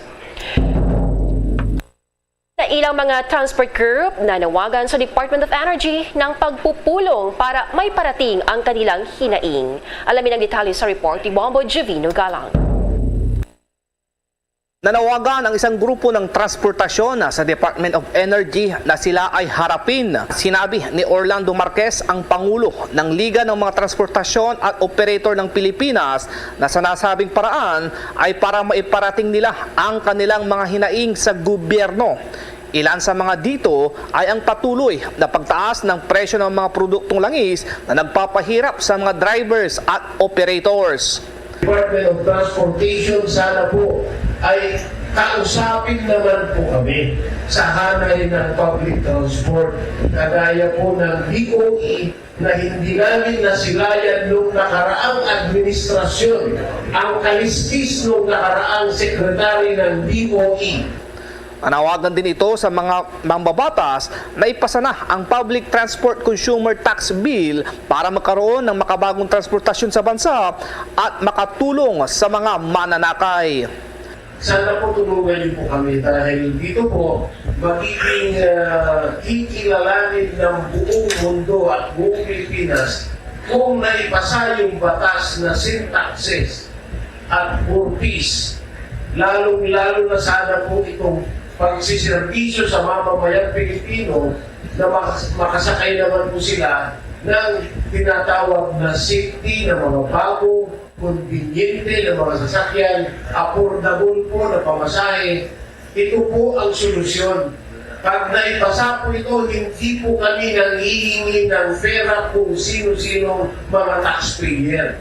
Sa ilang mga transport group, nanawagan sa Department of Energy ng pagpupulong para may parating ang kanilang hinaing. Alamin ang detalye sa report ni Bombo Juvino Galang. Nanawagan ang isang grupo ng transportasyon sa Department of Energy na sila ay harapin. Sinabi ni Orlando Marquez, ang pangulo ng Liga ng mga Transportasyon at Operator ng Pilipinas, na sa nasabing paraan ay para maiparating nila ang kanilang mga hinaing sa gobyerno. Ilan sa mga dito ay ang patuloy na pagtaas ng presyo ng mga produktong langis na nagpapahirap sa mga drivers at operators. Department of Transportation, sana po ay kausapin naman po kami sa hanay ng public transport, kagaya po ng D O E na hindi namin nasilayan nung nakaraang administrasyon, ang kaliskis nung nakaraang secretary ng D O E. Nanawagan din ito sa mga mambabatas na ipasa na ang Public Transport Consumer Tax Bill para magkaroon ng makabagong transportasyon sa bansa at makatulong sa mga mananakay. Sana po tulungan niyo po kami dahil dito po magiging, ah, kikilalanin ng buong mundo at buong Pilipinas kung naipasa yung batas na sin taxes at for peace, lalong-lalo na sana po itong pagsiservisyo sa mamamayang Pilipino na makas-, makasakay naman po sila ng tinatawag na safety na mga bago, konbinyente na mga sasakyan, affordable po na pamasahe. Ito po ang solusyon. Pag naipasa po ito, hindi po kami nanghihingi ng pera kung sino-sinong mga taxpayer.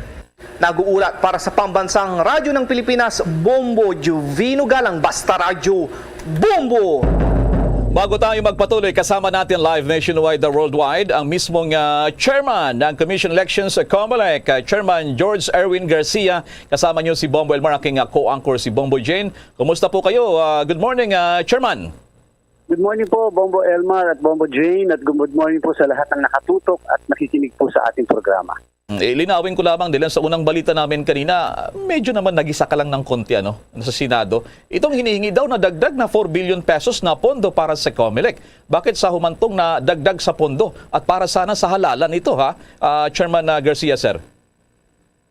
Nag-uulat para sa Pambansang Radyo ng Pilipinas, Bombo Juvino Galang, Basta Radyo, Bombo! Bago tayo magpatuloy, kasama natin live nationwide, uh, worldwide, ang mismong, uh, chairman ng Commission Elections, uh, Comelec, uh, Chairman George Erwin Garcia. Kasama niyo si Bombo Elmar, aking, uh, co-anchor si Bombo Jane. Kumusta po kayo? Uh, good morning, uh, Chairman. Good morning po, Bombo Elmar at Bombo Jane, at good morning po sa lahat ng nakatutok at nakikinig po sa ating programa. Mm, eh, linawin ko lamang, Dylan, sa unang balita namin kanina, medyo naman nagisa ka lang ng konti, ano, sa Senado. Itong hinihingi daw na dagdag na four billion pesos na pondo para sa Comelec. Bakit sa humantong na dagdag sa pondo at para sana sa halalan ito, ha, ah, Chairman, ah, Garcia, sir?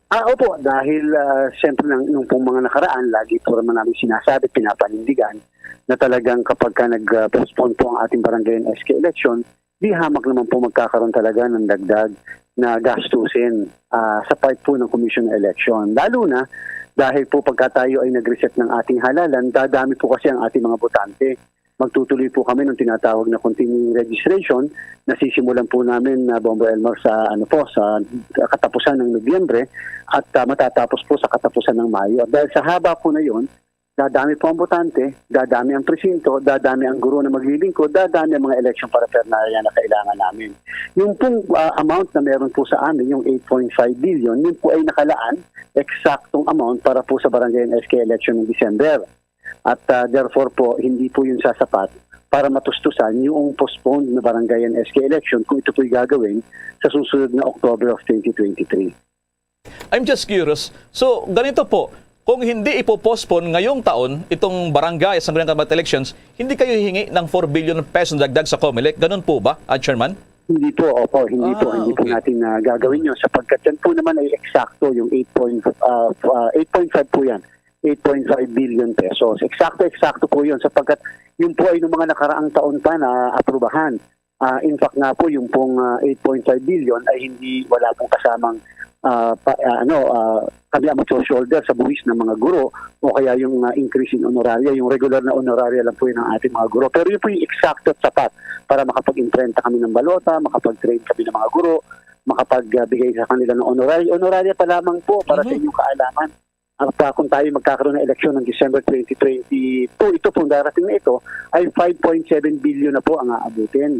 Ah, opo, dahil, ah, siyempre nang, nung pong mga nakaraan, lagi po naman namin sinasabi, pinapanindigan na talagang kapag ka nag-postpone po ang ating barangay and S K election, di hamak naman po magkakaroon talaga ng dagdag na gastusin, ah, sa part po ng Commission on Election. Lalo na dahil po pagka tayo ay nag-reset ng ating halalan, dadami po kasi ang ating mga botante. Magtutuloy po kami ng tinatawag na continuing registration. Nasisimulan po namin, ah, Bombo Elmar, sa, ano po, sa katapusan ng Nobyembre at, ah, matatapos po sa katapusan ng Mayo. At dahil sa haba po na yon, dadami po ang botante, dadami ang presinto, dadami ang guro na maglilingkod, dadami ang mga election paraphernalia na kailangan namin. Yung pong, ah, amount na meron po sa amin, yung eight point five billion, yun po ay nakalaan, eksaktong amount para po sa barangay and S K election ng December. At, ah, therefore po, hindi po yun sasapat para matustusan yung postponed na barangay and S K election kung ito po'y gagawin sa susunod na October of twenty twenty-three. I'm just curious. So, ganito po, kung hindi ipo-postpone ngayong taon itong barangay at sangguniang kabataan elections, hindi kayo hihingi ng four billion pesos na dagdag sa Comelec? Ganun po ba, ah, Chairman? Hindi po, opo, hindi po, Ah, hindi po okay. natin na gagawin yun sapagkat yan po naman ay eksakto yung eight point, ah, ah, eight point five po yan. Eight point five billion pesos. Eksakto, eksakto po yun sapagkat yun po ay nung mga nakaraang taon pa na aprubahan. Ah, in fact nga po, yung pong, ah, eight point five billion ay hindi, wala pong kasamang, ah, pa, ah, ano, ah, kami ang magso-shoulder sa buwis ng mga guro o kaya yung, ah, increase in honoraria, yung regular na honoraria lang po yun ng ating mga guro. Pero yun po yung eksakto at sapat para makapag-imprenta kami ng balota, makapag-train kami ng mga guro, makapagbigay sa kanila ng honoraria. Honoraria pa lamang po para sa Mhm. inyong kaalaman. At, ah, kung tayo magkakaroon ng eleksyon ng December twenty twenty-two, ito pong darating na ito ay five point seven billion na po ang aabutin.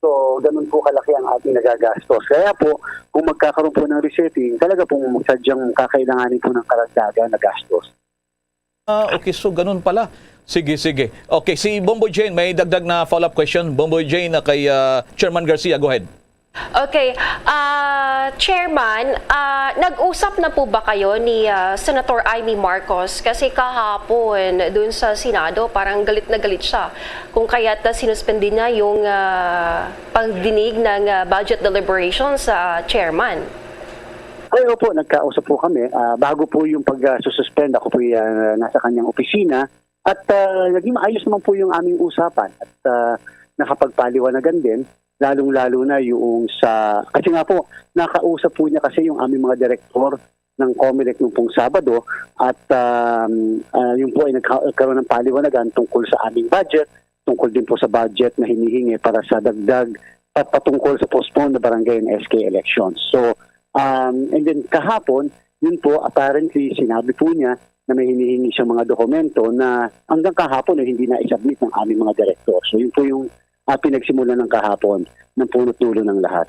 So, ganun po kalaki ang ating nagagastos. Kaya po, kung magkakaroon po ng resetting, talaga pong sadyang kakailanganin po ng karagdagan na gastos. Ah, okay, so ganun pala. Sige, sige. Okay, si Bomboy Jane, may dagdag na follow-up question. Bomboy Jane, na kay, ah, Chairman Garcia, go ahead. Okay. Ah, Chairman, ah, nag-usap na po ba kayo ni, ah, Senator Imee Marcos? Kasi kahapon, dun sa Senado, parang galit na galit siya kung kaya't, ah, sinuspindi niya yung, ah, pagdinig ng, ah, budget deliberation sa Chairman. Ay, opo, nagkausap po kami. Ah, bago po yung pag-suspend, ako po yung, ah, nasa kanyang opisina. At, ah, naging maayos naman po yung aming usapan. At, ah, nakapagpaliwanagan din, lalong-lalo na yung sa, kasi nga po, nakausap po niya kasi yung aming mga direktor ng Comelec nung pong Sabado. At, um, ah, yung po ay nagka-, nagkaroon ng paliwanagan tungkol sa aming budget, tungkol din po sa budget na hinihingi para sa dagdag pa-, patungkol sa postponed na barangay and S K elections. So, um, and then kahapon, yun po, apparently, sinabi po niya na may hinihingi siyang mga dokumento na hanggang kahapon ay hindi na-submit ng aming mga direktor. So, yun po yung, ah, pinagsimulan ng kahapon ng punot dulo ng lahat.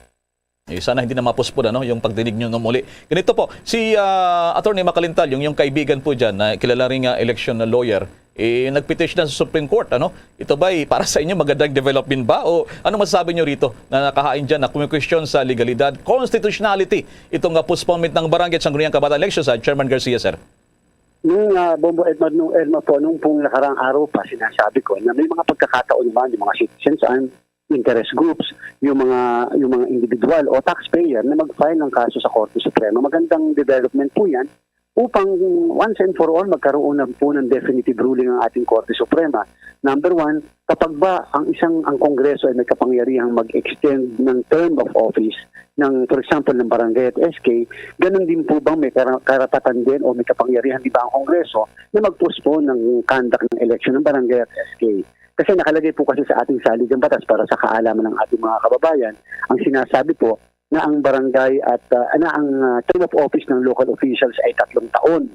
Eh, sana hindi na mapuspunan, no, yung pagdinig nyo na muli. Ganito po, si, ah, Attorney Macalintal, yung, yung kaibigan po dyan, na kilala rin nga election na lawyer, eh, nag-petition na sa Supreme Court, ano? Ito ba, eh, para sa inyo, magandang development ba? O ano masasabi nyo rito na nakahain dyan na kumikwestiyon sa legalidad, constitutionality, itong, ah, postponement ng barangay at sangguniang kabataan election sa Chairman Garcia, sir? Nung, ah, Bombo Edmar, nung Elma po, nung pong nakaraang araw pa, sinasabi ko na may mga pagkakataon naman yung mga citizens and interest groups, yung mga, yung mga individual o taxpayer na mag-file ng kaso sa Korte Suprema. Magandang development po yan upang once and for all magkaroon na po ng definitive ruling ang ating Korte Suprema. Number one, kapag ba ang isang, ang Kongreso ay may kapangyarihang mag-extend ng term of office ng, for example, ng barangay at S K, ganun din po bang may kara-, karapatan din o may kapangyarihan di ba ang Kongreso na mag-postpone ng conduct ng election ng barangay at S K? Kasi nakalagay po kasi sa ating saligang batas para sa kaalaman ng ating mga kababayan, ang sinasabi po na ang barangay at, ah, na ang, ah, term of office ng local officials ay tatlong taon.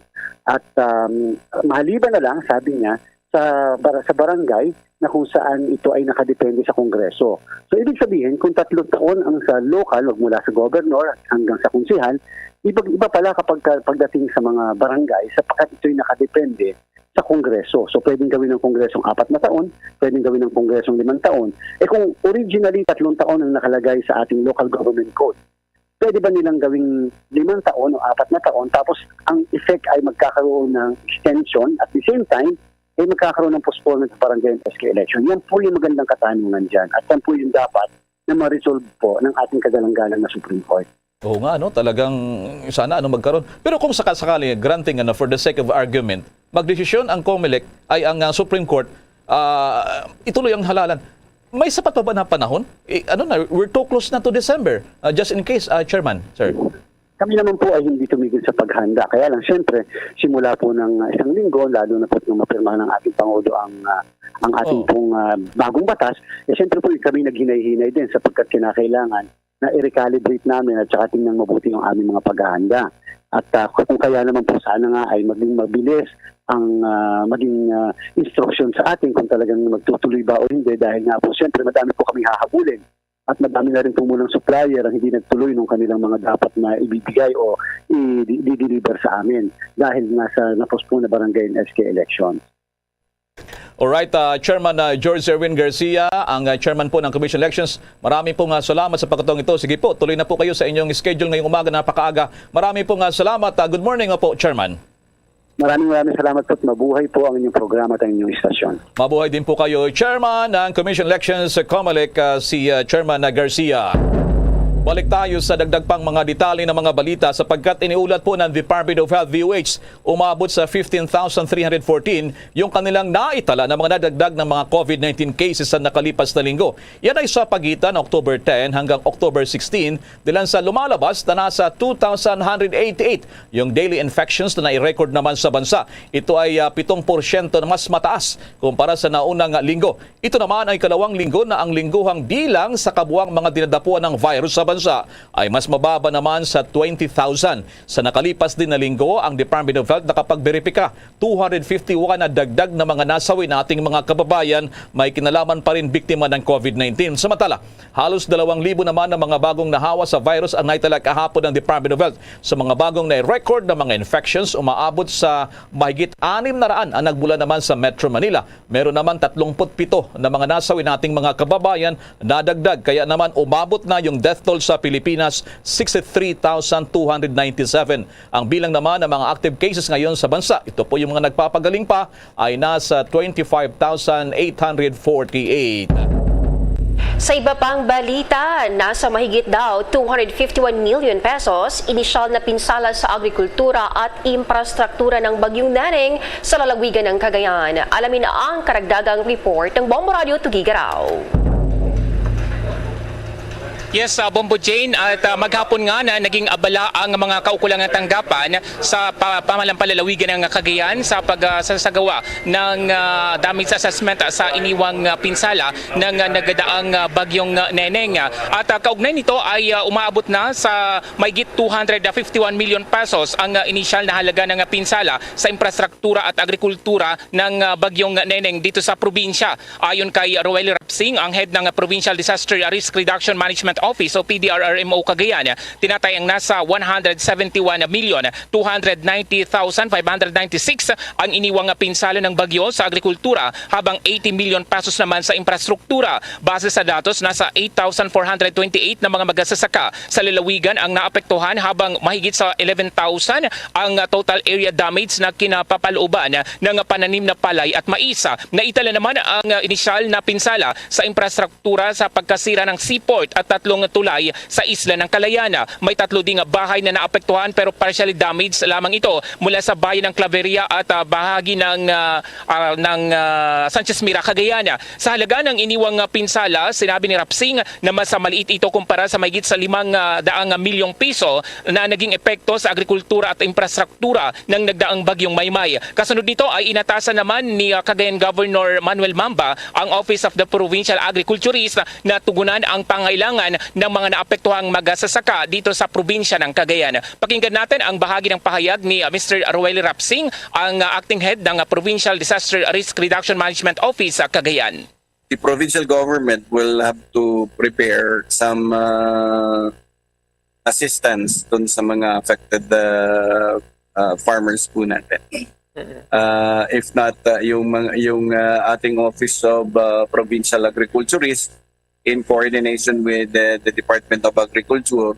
At, um, maliban na lang, sabi niya, sa bar-, sa barangay na kung saan ito ay nakadepende sa Kongreso. So, ibig sabihin, kung tatlong taon ang sa local, magmula sa governor hanggang sa konsehal, iba, iba pala kapag ka-, pagdating sa mga barangay, sapagkat ito'y nakadepende sa Kongreso. So, pwedeng gawin ng Kongresong apat na taon, pwedeng gawin ng Kongresong limang taon. Eh, kung originally tatlong taon ang nakalagay sa ating local government code, pwede ba nilang gawing limang taon o apat na taon, tapos ang effect ay magkakaroon ng extension, at the same time, ay magkakaroon ng postponement sa barangay and S K election? Yan po yung magandang katanungan dyan. At yan po yung dapat na ma-resolve po ng ating kagalang-galang na Supreme Court. Oo nga, no? Talagang sana, ano, magkaroon. Pero kung sakasakali, granting, ano, for the sake of argument, magdesisyon ang Comelec, ay ang, ah, Supreme Court, ah, ituloy ang halalan. May sapat pa ba na panahon? Eh, ano na, we're too close na to December. Ah, just in case, ah, Chairman, sir. Kami naman po ay hindi tumigil sa paghanda. Kaya lang, siyempre, simula po ng, ah, isang linggo, lalo na po nung mapirmahan ng ating Pangulo ang, ah, ang ating Oh. pong, ah, bagong batas, eh, siyempre po, kami naghinay-hinay din sapagkat kinakailangan na i-recalibrate namin at saka tingnan mabuti yung aming mga paghahanda. At, ah, kung kaya naman po sana nga ay maging mabilis ang, ah, maging, ah, instruction sa atin kung talagang magtutuloy ba o hindi dahil nga po, siyempre, madami po kaming hahabulin at madami na rin po munang supplier ang hindi nagtuloy nung kanilang mga dapat na ibibigay o i-, di-, di-deliver sa amin dahil nga sa na-postpone na barangay and S K elections. Alright, ah, Chairman, ah, George Erwin Garcia, ang, ah, chairman po ng Commission Elections. Marami pong, ah, salamat sa pagkataong ito. Sige po, tuloy na po kayo sa inyong schedule ngayong umaga na napakaaga. Marami pong, ah, salamat. Ah, good morning po, Chairman. Maraming, maraming salamat po at mabuhay po ang inyong programa at ang inyong istasyon. Mabuhay din po kayo, Chairman ng Commission Elections, COMELEC, ah, si, ah, Chairman, ah, Garcia. Balik tayo sa dagdag pang mga detalye ng mga balita sapagkat iniulat po ng Department of Health, D O H, umabot sa fifteen thousand three hundred fourteen yung kanilang naitala na mga nadagdag ng mga COVID nineteen cases sa nakalipas na linggo. Yan ay sa pagitan ng October ten hanggang October sixteen, dilan sa lumalabas na nasa two thousand one hundred eighty-eight yung daily infections na nai-record naman sa bansa. Ito ay, ah, pitong porsyento na mas mataas kumpara sa naunang linggo. Ito naman ay kalawang linggo na ang lingguhang bilang sa kabuang mga dinadapuan ng virus sa bansa ay mas mababa naman sa twenty thousand. Sa nakalipas din na linggo, ang Department of Health nakapagberipika two hundred fifty-one na dagdag na mga nasawi na ating mga kababayan may kinalaman pa rin biktima ng COVID nineteen. Samantala, halos dalawang libo naman ang mga bagong nahawa sa virus ang naitala kahapon ng Department of Health. Sa mga bagong na-record na mga infections, umaabot sa mahigit anim na raan ang nagmula naman sa Metro Manila. Meron naman tatlong put pito na mga nasawi nating mga kababayan na dagdag. Kaya naman umabot na yung death toll sa Pilipinas, sixty-three thousand two hundred ninety-seven. Ang bilang naman ng mga active cases ngayon sa bansa, ito po yung mga nagpapagaling pa, ay nasa twenty-five thousand eight hundred forty-eight. Sa iba pang balita, nasa mahigit daw two hundred fifty-one million pesos inisyal na pinsala sa agrikultura at infrastruktura ng Bagyong Neneng sa lalawigan ng Cagayan. Alamin ang karagdagang report ng Bombo Radio Tuguegarao. Yes, ah, Bombo Jane, at, ah, maghapon nga na naging abala ang mga kaukulang tanggapan sa pa-, pamahalang panlalawigan ng Cagayan sa pag, ah, sa sagawa ng, ah, damage assessment sa iniwang, ah, pinsala ng, ah, nagdaang, ah, Bagyong, ah, Neneng. At, ah, kaugnay nito ay, ah, umaabot na sa mahigit two hundred fifty-one million pesos ang, ah, inisyal na halaga ng, ah, pinsala sa infrastruktura at agrikultura ng, ah, Bagyong Neneng dito sa probinsya. Ayon kay Roel Rapsing, ang head ng Provincial Disaster Risk Reduction Management Office o P D R R M O Cagayan, tinatayang nasa one hundred seventy-one million two hundred ninety thousand five hundred ninety-six ang iniwang pinsala ng bagyo sa agrikultura, habang eighty million pesos naman sa infrastruktura. Base sa datos, nasa eight thousand four hundred twenty-eight na mga magasasaka sa lalawigan ang naapektuhan, habang mahigit sa eleven thousand ang total area damage na kinapapalooban ng pananim na palay at mais. Naitala naman ang inisyal na pinsala sa infrastruktura sa pagkasira ng seaport at tatlong tulay sa isla ng Kalayaan. May tatlo ding bahay na naapektuhan pero partially damaged lamang ito mula sa bayan ng Claveria at, ah, bahagi ng, ah, ah, ng, ah, Sanchez Mira, Cagayan. Sa halaga ng iniwang, ah, pinsala, sinabi ni Rapsing na mas maliit ito kumpara sa mahigit sa limang, ah, daang milyong piso na naging epekto sa agrikultura at infrastruktura ng nagdaang Bagyong Maymay. Kasunod nito ay inatasan naman ni, ah, Cagayan Governor Manuel Mamba ang Office of the Provincial Agriculturist na tugunan ang pangailangan ng mga naapektuhang magasasaka dito sa probinsya ng Cagayan. Pakinggan natin ang bahagi ng pahayag ni, ah, Mister Roel Rapsing, ang, ah, acting head ng, ah, Provincial Disaster Risk Reduction Management Office sa Cagayan. The provincial government will have to prepare some, uh, assistance dun sa mga affected, uh, uh, farmers po natin. Uh, if not, uh, yung mga, yung, uh, ating Office of, uh, Provincial Agriculturist in coordination with the, the Department of Agriculture,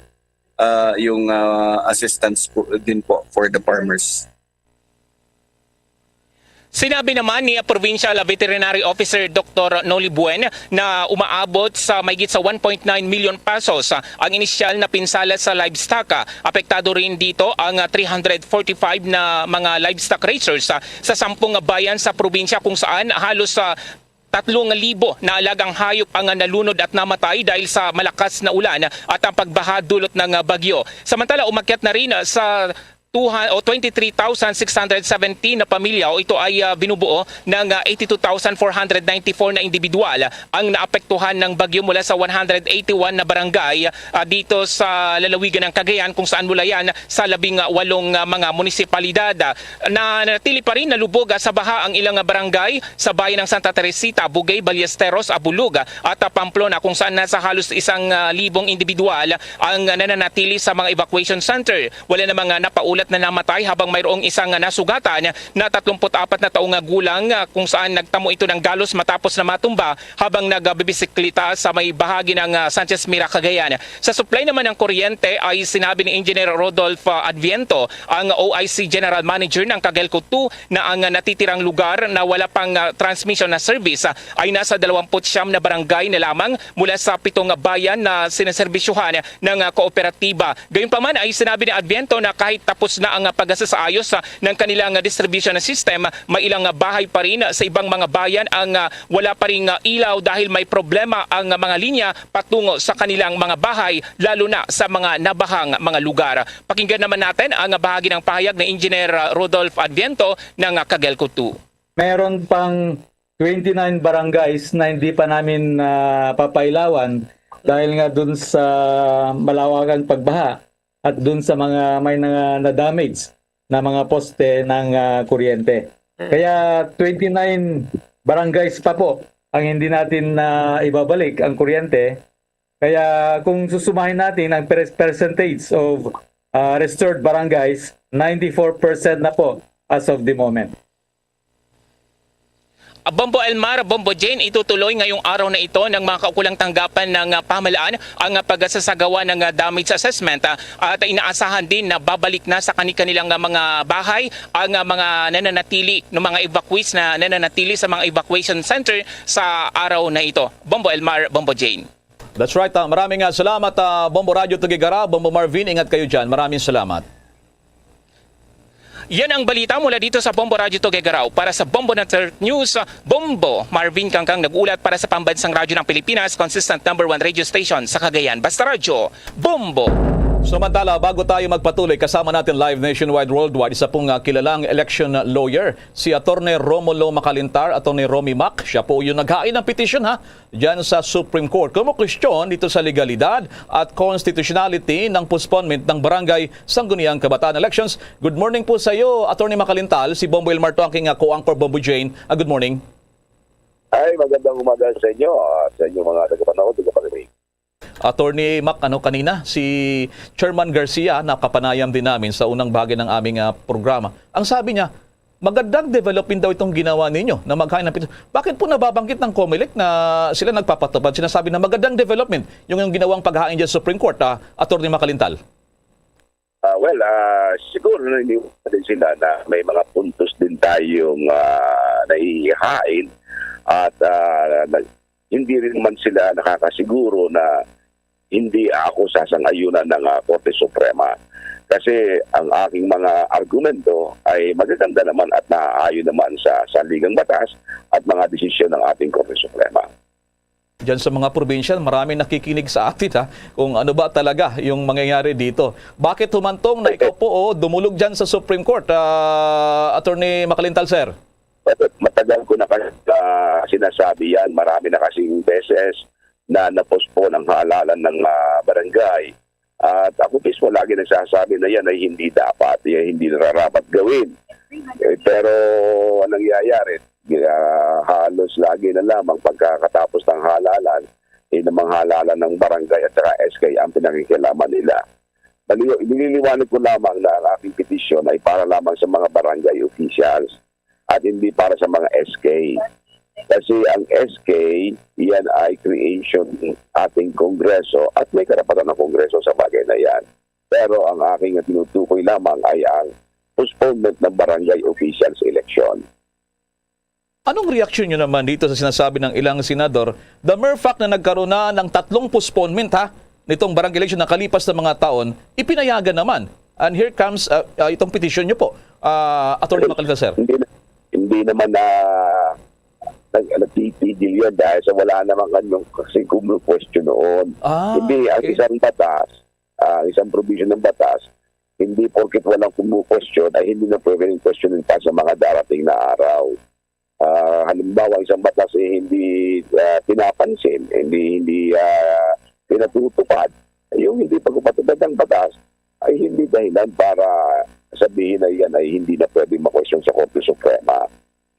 uh, yung, uh, assistance po din po for the farmers. Sinabi naman ni Provincial Veterinary Officer Doktor Noli Buen na umaabot sa mahigit sa one point nine million pesos ang inisyal na pinsala sa livestock. Apektado rin dito ang three hundred forty-five na mga livestock raisers sa sampung bayan sa probinsya, kung saan halos sa tatlong libo na alagang hayop ang nalunod at namatay dahil sa malakas na ulan at ang pagbaha dulot ng bagyo. Samantala, umakyat na rin sa two o twenty-three thousand six hundred seventeen na pamilya, o ito ay, ah, binubuo ng, ah, eighty-two thousand four hundred ninety-four na individual ang naapektuhan ng bagyo mula sa one hundred eighty-one na barangay, ah, dito sa lalawigan ng Cagayan, kung saan mula yan sa labing walong, ah, mga munisipalidad. Ah, na nanatili pa rin nalubog, ah, sa baha ang ilang, ah, barangay sa bayan ng Santa Teresita, Bugey, Ballesteros, Abulug, ah, at, ah, Pamplona, kung saan nasa halos isang, ah, libong individual ang nananatili sa mga evacuation center. Wala namang, ah, napaulat na namatay, habang mayroong isang, ah, nasugatan na tatlumpu't apat na taong, ah, gulang, ah, kung saan nagtamo ito ng galos matapos na matumba habang nagbibisikleta sa may bahagi ng, ah, Sanchez Mira, Cagayan. Sa supply naman ng kuryente ay sinabi ni Engineer Rodolph, ah, Adviento, ang O I C General Manager ng Cogelco two, na ang, ah, natitirang lugar na wala pang, ah, transmission na service, ah, ay nasa dalawampu't siyam na barangay na lamang mula sa pitong bayan na sinaserbisyohan ng, ah, kooperatiba. Gayunpaman ay sinabi ni Adviento na kahit tapos na ang, ah, pagsasaayos, ah, ng kanilang, ah, distribution system, may ilang, ah, bahay pa rin sa ibang mga bayan ang, ah, wala pa ring, ah, ilaw dahil may problema ang, ah, mga linya patungo sa kanilang mga bahay, lalo na sa mga nabahang mga lugar. Pakinggan naman natin ang, ah, bahagi ng pahayag ni Engineer, ah, Rodolph Adviento ng, ah, Cogelco two. Meron pang twenty-nine barangays na hindi pa namin, ah, papailawan dahil nga dun sa malawakang pagbaha at dun sa mga may na, na-damage na mga poste ng, ah, kuryente. Mm. Kaya twenty-nine barangays pa po ang hindi natin na ibabalik ang kuryente. Kaya kung susumahin natin ang pres-, percentage of, ah, restored barangays, ninety-four percent na po as of the moment. Ah, Bombo Elmar, Bombo Jane, itutuloy ngayong araw na ito ng mga kaukulang tanggapan ng, ah, pamahalaan ang, ah, pagsasagawa ng, ah, damage assessment, ah, at inaasahan din na babalik na sa kani-kanilang, ah, mga bahay ang, ah, mga nananatili, ng mga evacuees na nananatili sa mga evacuation center sa araw na ito. Bombo Elmar, Bombo Jane. That's right. Ah, maraming, ah, salamat, ah, Bombo Radyo Tuguegarao, Bombo Marvin. Ingat kayo dyan. Maraming salamat. Yan ang balita mula dito sa Bombo Radyo Tuguegarao. Para sa Bombo Network News, Bombo Marvin Kangkang nag-ulat para sa Pambansang Radyo ng Pilipinas, consistent number one radio station sa Cagayan. Basta Radyo, Bombo! Samantala, bago tayo magpatuloy, kasama natin live nationwide, worldwide, isa pong, ah, kilalang election lawyer, si Attorney Romulo Macalintar, Attorney Romy Mac. Siya po yung naghain ng petisyon, ha, dyan sa Supreme Court. Kumukwestiyon dito sa legalidad at constitutionality ng postponement ng barangay Sangguniang Kabataan elections. Good morning po sa iyo, Attorney Macalintar. Si Bombo Elmar to, aking, ah, co-anchor, Bombo Jane. Ah, good morning. Ay, magandang umaga sa inyo, ah, sa inyong mga tagapanood, tagapakinig. Attorney Mac, ano, kanina, si Chairman Garcia, nakapanayam din namin sa unang bahagi ng aming, ah, programa. Ang sabi niya, magandang development daw itong ginawa ninyo na maghain ng petisyon. Bakit po nababanggit ng Comelec na sila nagpapatupad? Sinasabi na magandang development yung, yung ginawang paghain dyan sa Supreme Court, ah, Attorney Macalintar. Ah, well, ah, siguro naniniwala din sila na may mga puntos din tayong, ah, naihain at, ah, nag-, hindi rin man sila nakakasiguro na hindi ako sasang-ayunan ng, ah, Korte Suprema. Kasi ang aking mga argumento ay magaganda naman at naaayon naman sa sandigang batas at mga desisyon ng ating Korte Suprema. Diyan sa mga probinsya, marami nakikinig sa atin, ha, kung ano ba talaga yung mangyayari dito. Bakit humantong na ikaw po, oh, dumulog diyan sa Supreme Court, ah, Attorney Macalintar, sir? Matagal ko na kasi, ah, sinasabi yan. Marami na kasing beses na na-postpone ang halalan ng, ah, barangay. At ako mismo lagi nagsasabi na yan ay hindi dapat, yan hindi nararapat gawin. Eh, pero ang nangyayari, ah, halos lagi na lamang pagkakatapos ng halalan, eh, namang halalan ng barangay at saka S K ang pinakikialaman nila. Nalili-, nililiwanag ko lamang na ang aking petisyon ay para lamang sa mga barangay officials at hindi para sa mga S K. Kasi ang S K, yan ay creation ng ating Kongreso at may karapatan ang Kongreso sa bagay na yan. Pero ang aking tinutukoy lamang ay ang postponement ng barangay officials election. Anong reaksyon nyo naman dito sa sinasabi ng ilang senador? The mere fact na nagkaroon na ng tatlong postponement, ha, nitong barangay election nakalipas na mga taon, ipinayagan naman. And here comes, uh, uh, itong petition nyo po, uh, Attorney Macalintar, sir. Hindi, hindi naman na nag-, nagtitigil yan dahil sa wala naman kanyang kasing kumukwestiyon noon. Ah, Hindi, ang okay. isang batas, ang isang provision ng batas, hindi porket walang kumukwestiyon ay hindi na pwedeng questionin pa sa mga darating na araw. Ah, halimbawa, isang batas ay hindi ah, pinapansin, hindi hindi ah, pinatutupad, yung hindi pagpatupad ng batas ay hindi dahilan para sabihin na yan ay hindi na pwedeng makwestiyon sa Korte Suprema.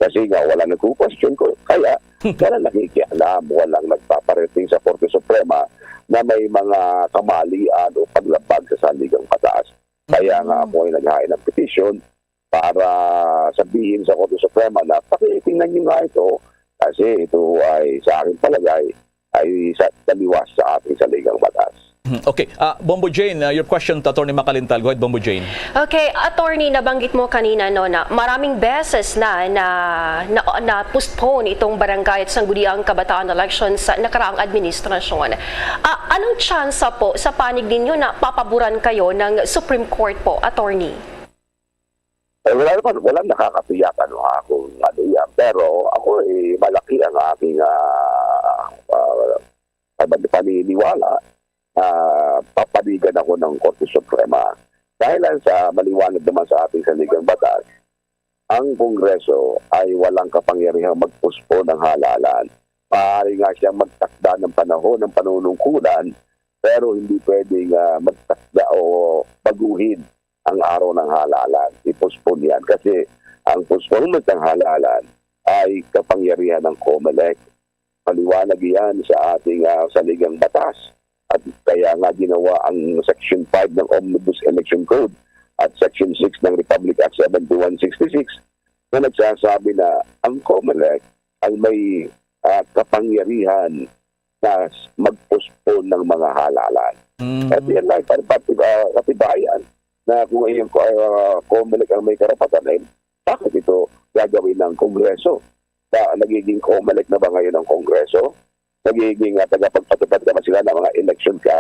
Kasi nga, wala nagkukwestiyon ko. Kaya, wala nakikialam, walang nagpaparating sa Korte Suprema na may mga kamalian o paglabag sa saligang batas. Kaya nga ako ay naghain ng petisyon para sabihin sa Korte Suprema na pakitingnan niyo nga ito kasi ito ay sa aking palagay ay sa taliwas sa ating saligang batas. Hmm, okay. Ah, Bombo Jane, uh, your question to Attorney Makalintal. Go ahead, Bombo Jane. Okay, attorney, nabanggit mo kanina no na maraming beses na na na, na postpone itong barangay at sangguniang kabataan election sa nakaraang administrasyon. Ah, anong tsansa po sa panig ninyo na papaboran kayo ng Supreme Court po, attorney? Eh, wala naman, walang nakakatiyak ano akong ano yan. Pero ako eh, malaki ang aking ah, ah, pan- paniniwala na papanigan ako ng Korte Suprema. Dahil lang sa maliwanag naman sa ating saligang batas, ang Kongreso ay walang kapangyarihang mag-postpone ng halalan. Maaari nga siyang magtakda ng panahon ng panunungkulan, pero hindi pwedeng ah, magtakda o baguhin ang araw ng halalan. I-postpone yan kasi ang postponement ng halalan ay kapangyarihan ng COMELEC. Maliwanag iyan sa ating ah, saligang batas. At kaya nga ginawa ang Section five ng Omnibus Election Code at Section six ng Republic Act seventy-one sixty-six na nagsasabi na ang COMELEC ang may ah, kapangyarihan na s- mag-postpone ng mga halalan. Mm. At yan lang, pati, pati, ah, katibayan na kung ang uh, COMELEC ang may karapatan, eh, bakit ito gagawin ng Kongreso? Ba, nagiging COMELEC na ba ngayon ang Kongreso? Nagiging uh, tagapagpatupad na ba sila ng mga election ka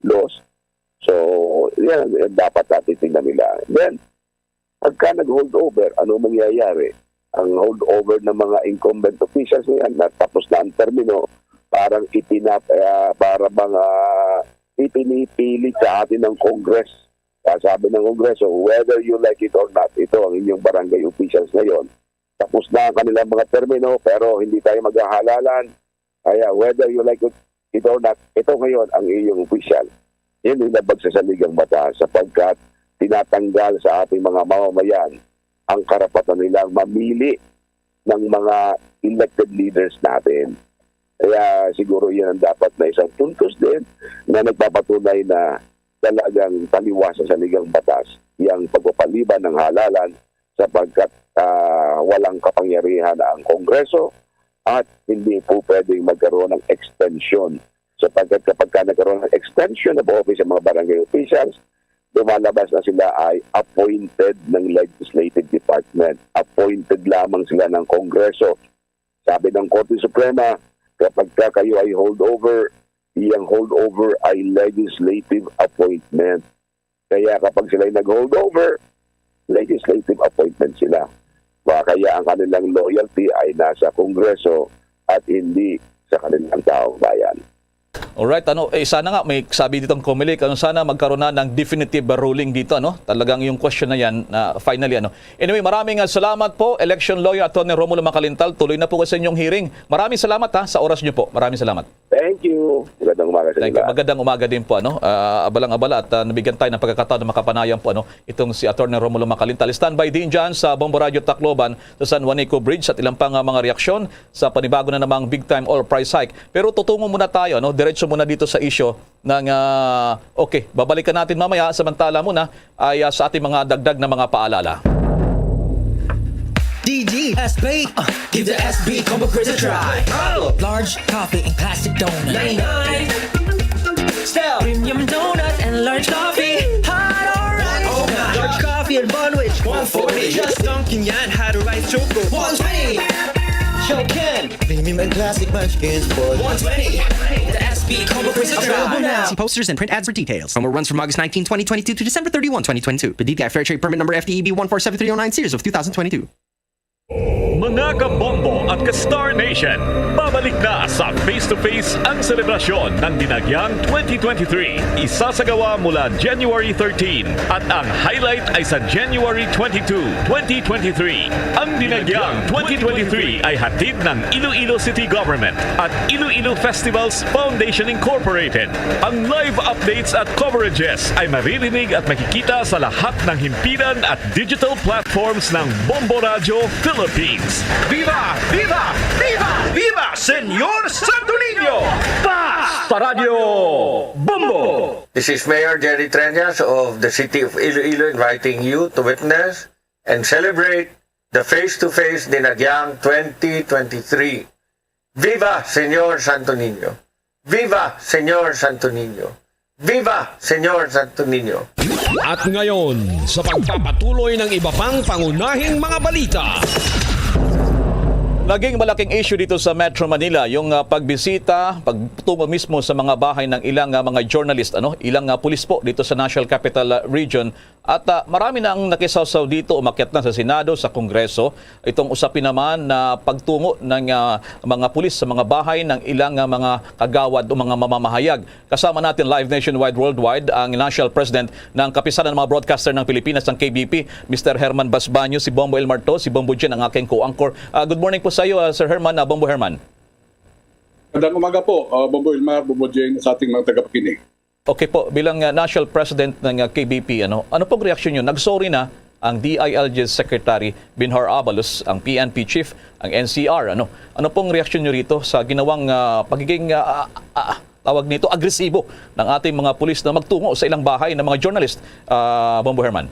laws? So, yan, yan dapat natin tingnan nila. Then, pagka nag-holdover, ano mangyayari? Ang holdover ng mga incumbent officials na yan, natapos na ang termino, parang itinap, ah, para mga ipinipilit sa atin ng Congress. Kaya sabi ng Kongreso, whether you like it or not, ito ang inyong barangay officials ngayon. Tapos na ang kanilang mga termino, pero hindi tayo maghahalalan. Kaya whether you like it, it or not, ito ngayon ang iyong official. Yan yung labag sa saligang batas sapagkat tinatanggal sa ating mga mamamayan ang karapatan nilang mamili ng mga elected leaders natin. Kaya siguro yan ang dapat na isang puntos din na nagpapatunay na talagang taliwas sa saligang batas yang pagpapaliban ng halalan sapagkat ah, walang kapangyarihan ang Kongreso at hindi po pwedeng magkaroon ng extension sapagkat kapag ka nagkaroon ng extension of office ang mga barangay officials, lumalabas na sila ay appointed ng legislative department. Appointed lamang sila ng Kongreso. Sabi ng Korte Suprema, kapag ka kayo ay holdover, iyang holdover ay legislative appointment. Kaya kapag sila'y nag-holdover, legislative appointment sila. Kaya ang kanilang loyalty ay nasa Kongreso at hindi sa kanilang taong bayan. Alright, ano, eh, sana nga may sabi ditong COMELEC, ano, sana magkaroon na ng definitive ruling dito, ano? Talagang yung question na yan, na finally, ano. Anyway, maraming ah, salamat po, election lawyer Attorney Romulo Macalintal. Tuloy na po sa inyong hearing. Maraming salamat ha, sa oras niyo po. Maraming salamat. Thank you. Magandang umaga sa Thank you. inyo. Magandang umaga din po, ano. Ah, abalang-abala at ah, nabigyan tayo ng pagkakataon na makapanayam po, ano, itong si Attorney Romulo Macalintal. Standby din dyan sa Bombo Radio Tacloban sa San Juanico Bridge at ilang pang ah, mga reaksyon sa panibago na namang big time oil price hike. Pero tutungo muna tayo, no? Diretso muna dito sa issue ng ah, okay, babalikan natin mamaya. Samantala muna ay ah, sa ating mga dagdag na mga paalala. D D S B. Uh, give the S B Combo Quiz a try. Large coffee and classic donut. Ninety-nine. Style. Premium donut and large coffee. Hot or right. Large coffee and bun which. One forty. Just dunking yan. Hot or rice choco. One twenty. Chokin. Premium and classic munchkins for one twenty. The S B Combo Quiz a try. Available now. See posters and print ads for details. Promo runs from August nineteenth, twenty twenty-two to December thirty-one, twenty twenty-two. Per D T I Fair Trade Permit Number F T E B one four seven three oh nine, series of two thousand twenty-two. Mga kabombo at ka-Star Nation, babalik na sa Face to Face ang selebrasyon ng Dinagyang twenty twenty-three. Isasagawa mula January thirteen at ang highlight ay sa January twenty-two, twenty twenty-three. Ang Dinagyang twenty twenty-three ay hatid ng Iloilo City Government at Iloilo Festivals Foundation Incorporated. Ang live updates at coverages ay maririnig at makikita sa lahat ng himpilan at digital platforms ng Bombo Radyo Philippines. Viva! Viva! Viva! Viva Señor Santo Niño! Basta Radyo Bombo! This is Mayor Jerry Treñas of the City of Iloilo inviting you to witness and celebrate the Face to Face Dinagyang twenty twenty-three. Viva Señor Santo Niño! Viva Señor Santo Niño! Viva Señor Santo Niño! At ngayon, sa pagpapatuloy ng iba pang pangunahing mga balita. Naging malaking issue dito sa Metro Manila yung, ah, pagbisita, pagtungo mismo sa mga bahay ng ilang, ah, mga journalist, ano, ilang, ah, pulis po dito sa National Capital, ah, Region. At, ah, marami na ang nakisawsaw dito, umakyat na sa Senado, sa Kongreso. Itong usapin naman na pagtungo ng, ah, mga pulis sa mga bahay ng ilang, ah, mga kagawad o mga mamamahayag. Kasama natin live nationwide, worldwide, ang National President ng Kapisanan ng mga Broadcaster ng Pilipinas, ang K B P, Mister Herman Basbaño. Si Bombo Elmar to, si Bombo Jen ang aking co-anchor. Ah, good morning po sa iyo, ah, Sir Herman, ah, Bombo Herman. Magandang umaga po, ah, Bombo Elmar, Bombo Jen, sa ating mga tagapakinig. Okay po, bilang, ah, National President ng, ah, K B P, ano, ano pong reaksyon niyo? Nag-sorry na ang D I L G Secretary Benhur Abalos, ang P N P Chief, ang N C R, ano? Ano pong reaksyon niyo rito sa ginawang, ah, pagiging, ah, ah, ah, tawag nito, agresibo ng ating mga pulis na magtungo sa ilang bahay ng mga journalist, ah, Bombo Herman?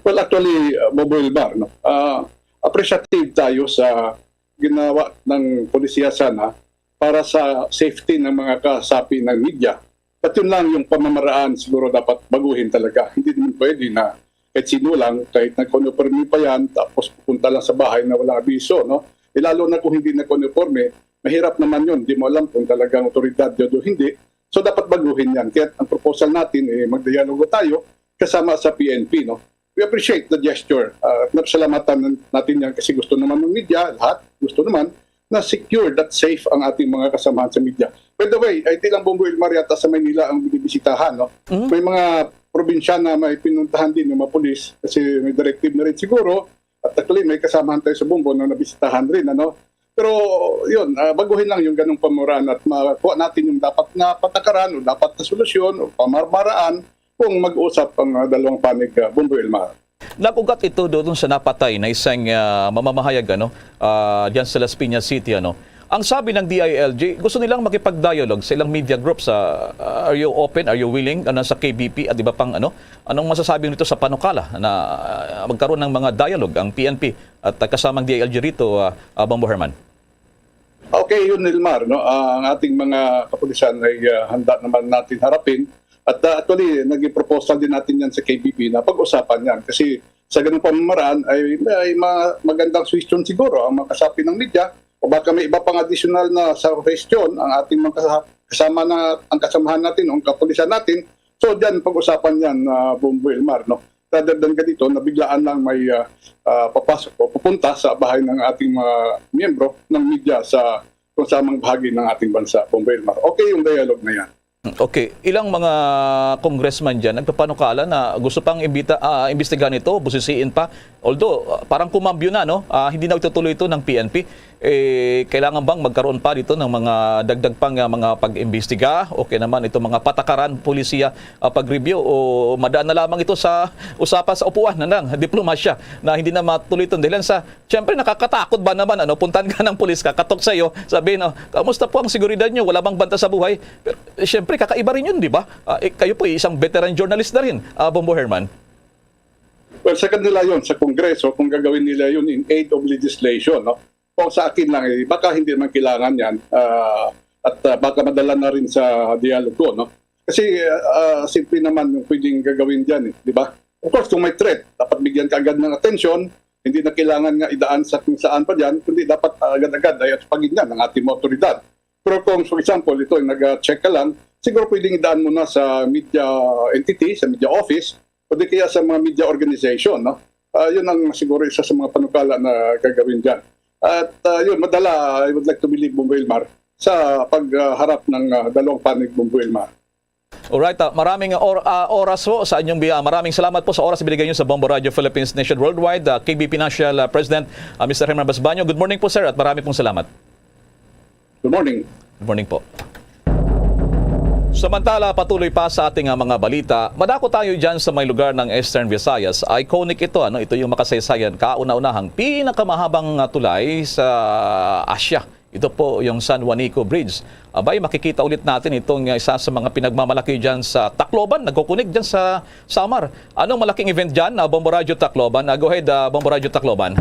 Well, actually, uh, Bombo Elmar, no? Ah, appreciative tayo sa ginawa ng polisiya sana para sa safety ng mga kasapi ng media. At yun lang yung pamamaraan siguro dapat baguhin talaga. Hindi naman pwede na kahit sino lang, kahit nagka-uniforme pa yan, tapos pupunta lang sa bahay na walang abiso, no? E, lalo na kung hindi nagka-uniforme, mahirap naman yun. Di mo alam kung talagang otoridad yun o hindi. So, dapat baguhin yan. Kaya ang proposal natin, eh, magdialogo tayo kasama sa P N P, no? We appreciate the gesture. Ah, napasalamatan natin yan kasi gusto naman ng media, lahat gusto naman na secure at safe ang ating mga kasamahan sa media. By the way, ay di lang Bombo Elmar yata sa Maynila ang binibisitahan, no? Mm. May mga probinsya na may pinuntahan din yung mga pulis kasi may directive na rin siguro at actually may kasamahan tayo sa Bombo na nabisitahan rin, ano? Pero yun, ah, baguhin lang yung ganong pamamaraan at makuha natin yung dapat na patakaran o dapat na solusyon o pamamaraan kung mag-usap ang, ah, dalawang panig, ah, Bombo Elmar. Nag-ugat ito doon sa napatay na isang, ah, mamamahayag, ano, ah, diyan sa Las Piñas City, ano. Ang sabi ng D I L G, gusto nilang makipag-dialogue sa ilang media groups. Ah, are you open? Are you willing? Ano, sa K B P at iba pang, ano, anong masasabi nito sa panukala na, ah, magkaroon ng mga dialogue ang P N P at, ah, kasamang D I L G rito, ah, ah, Bombo Herman? Okay, yun, Elmar, no? Ah, ang ating mga kapulisan ay, ah, handa naman natin harapin. At, ah, actually, naging proposal din natin yan sa K B P na pag-usapan yan. Kasi sa ganung pamamaraan ay may ma-, magandang suggestion siguro ang mga kasapi ng media o baka may iba pang additional na suggestion ang ating mga kasa-, kasama na, ang kasamahan natin o ang kapulisan natin. So, dyan pag-usapan yan, ah, Bombo Elmar, no? Rather than ganito, na biglaan lang may, ah, ah, papasok o pupunta sa bahay ng ating mga miyembro ng media sa kung samang bahagi ng ating bansa, Bombo Elmar. Okay yung dialogue na yan. Okay. Ilang mga congressman dyan nagpapanukala na gusto pang imbita, ah, imbestigahan ito, busisiin pa. Although, ah, parang kumambyo na, no? Ah, hindi na itutuloy ito ng P N P. Eh, kailangan bang magkaroon pa dito ng mga dagdag pang, ah, mga pag-imbestiga? O kaya naman itong mga patakaran, polisiya, ah, pag-review? O madaan na lamang ito sa usapan sa upuan na ng diplomasya na hindi na matuloy ito? Dahil sa, siyempre, nakakatakot ba naman, ano, puntahan ka ng pulis, kakatok sa'yo, sabihin, "Oh, kamusta po ang seguridad niyo? Wala bang banta sa buhay?" Pero, eh, siyempre, kakaiba rin yun, di ba? Ah, eh, kayo po, eh, isang veteran journalist na rin, ah, Bombo Herman. Well, sa kanila yun, sa Kongreso, kung gagawin nila yun in aid of legislation, no? O sa akin lang, eh, baka hindi naman kailangan yan, ah, at, ah, baka madala na rin sa dialogo, no? Kasi, ah, simple naman yung pwedeng gagawin dyan, eh, di ba? Of course, kung may threat, dapat bigyan ka agad ng atensyon, hindi na kailangan nga idaan sa kung saan pa dyan, kundi dapat, ah, agad-agad ay atupagin yan ng ating mga otoridad. Pero kung, for example, ito, nag-check ka lang, siguro pwedeng idaan mo na sa media entity, sa media office, o di kaya sa mga media organization, no? Ah, yun ang siguro isa sa mga panukala na gagawin dyan. At, ah, yun, madala, I would like to believe, Bombo Elmar, sa pagharap ng, ah, dalawang panig, Bombo Elmar. Alright, ah, maraming or-, ah, oras po sa inyong biya. Maraming salamat po sa oras binigay niyo sa Bombo Radio Philippines Nation Worldwide. Ah, K B P National, ah, President, ah, Mister Herman Basbaño. Good morning po, sir, at marami pong salamat. Good morning. Good morning po. Samantala, patuloy pa sa ating, ah, mga balita. Madako tayo dyan sa may lugar ng Eastern Visayas. Iconic ito, ano? Ito yung makasaysayan, kauna-unahang pinakamahabang, ah, tulay sa Asia. Ito po yung San Juanico Bridge. Abay, makikita ulit natin itong, ah, isa sa mga pinagmamalaki dyan sa Tacloban. Nagkukunik dyan sa Samar. Anong malaking event dyan, ah, Bombo Radyo Tacloban? Ah, go ahead, ah, Bombo Radyo Tacloban.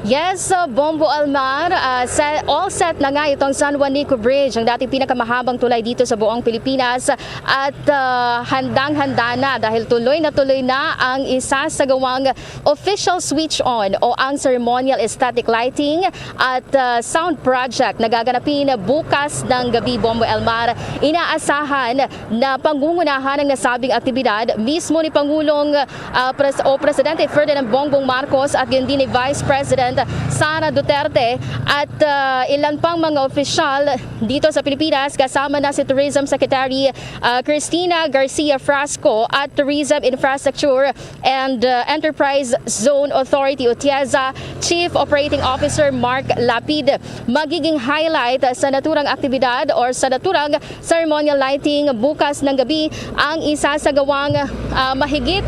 Yes, uh, Bombo Almar, uh, se-, all set na nga itong San Juanico Bridge, ang dating pinakamahabang tulay dito sa buong Pilipinas. At, uh, handang-handa na dahil tuloy na tuloy na ang isasagawang official switch on o ang ceremonial aesthetic lighting at, uh, sound project na gaganapin bukas ng gabi, Bombo Elmar. Inaasahan na pangungunahan ang nasabing aktibidad mismo ni Pangulong, ah, Pres-, o Presidente Ferdinand Bongbong Marcos at yun din ni Vice President Sara Duterte at, ah, ilan pang mga opisyal dito sa Pilipinas, kasama na si Tourism Secretary, ah, Cristina Garcia Frasco at Tourism Infrastructure and, uh, Enterprise Zone Authority o TIEZA Chief Operating Officer Mark Lapid. Magiging highlight sa naturang aktibidad or sa naturang ceremonial lighting bukas ng gabi ang isasagawang, uh, mahigit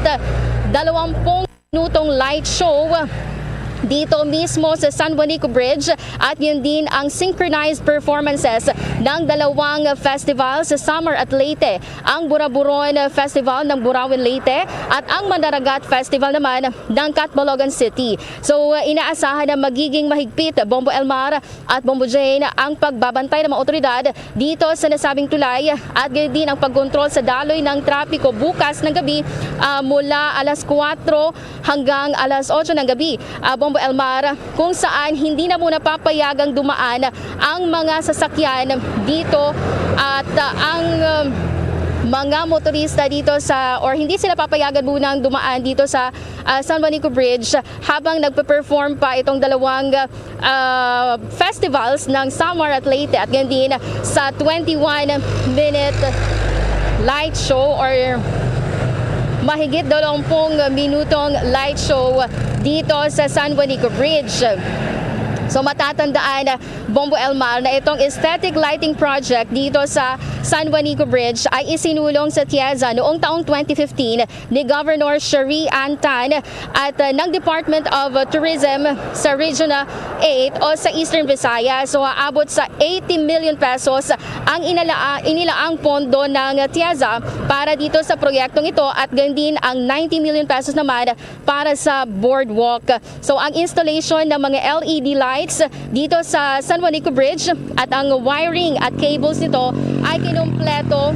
dalawampung minutong light show dito mismo sa San Juanico Bridge at yun din ang synchronized performances ng dalawang festival sa Samar at Leyte, ang Buraburon Festival ng Burauen, Leyte, at ang Mandaragat Festival naman ng Catbalogan City. So, uh, inaasahan na magiging mahigpit, Bombo Elmar at Bombo Jane, ang pagbabantay ng mga otoridad dito sa nasabing tulay at gayon din ang pagkontrol sa daloy ng trapiko bukas ng gabi, ah, mula alas kuwatro hanggang alas otso ng gabi, ah, Bombo Elmar, kung saan hindi na muna papayagang dumaan ang mga sasakyan dito at, ah, ang, um, mga motorista dito sa, or hindi sila papayagan munang dumaan dito sa, ah, San Juanico Bridge habang nagpe-perform pa itong dalawang, ah, festivals ng Samar at Leyte at ngayon din sa twenty-one minute light show or mahigit dalawampung minutong light show dito sa San Juanico Bridge. So, matatandaan, Bombo Elmar, na itong aesthetic lighting project dito sa San Juanico Bridge ay isinulong sa TIEZA noong taong twenty fifteen ni Governor Sherry Ann Tan at, uh, ng Department of Tourism sa Region eight o sa Eastern Visayas. So, aabot sa eighty million pesos ang inala-, inilaang pondo ng TIEZA para dito sa proyektong ito at gayon din ang ninety million pesos naman para sa boardwalk. So, ang installation ng mga L E D lights dito sa San Juanico Bridge at ang wiring at cables nito ay kinumpleto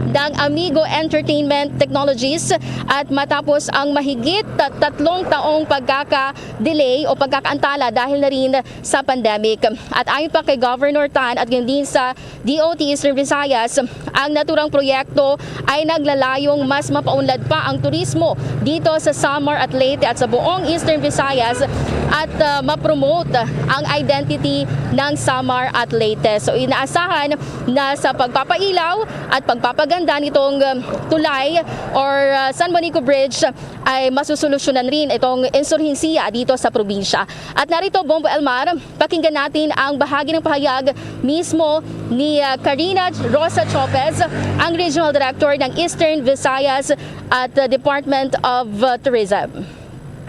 ng Amigo Entertainment Technologies at matapos ang mahigit tat-, tatlong taong pagkaka-delay o pagkakaantala dahil na rin sa pandemic. At ayon pa kay Governor Tan at yun din sa D O T Eastern Visayas, ang naturang proyekto ay naglalayong mas mapaunlad pa ang turismo dito sa Samar at Leyte at sa buong Eastern Visayas at, ah, ma-promote ang identity ng Samar at Leyte. So, inaasahan na sa pagpapailaw at pagpapaganda nitong, um, tulay or, ah, San Juanico Bridge ay masusolusyonan rin itong insurhensiya dito sa probinsya. At narito, Bombo Elmar, pakinggan natin ang bahagi ng pahayag mismo ni, ah, Karina Rosa Chopez, ang Regional Director ng Eastern Visayas at, ah, Department of, ah, Tourism.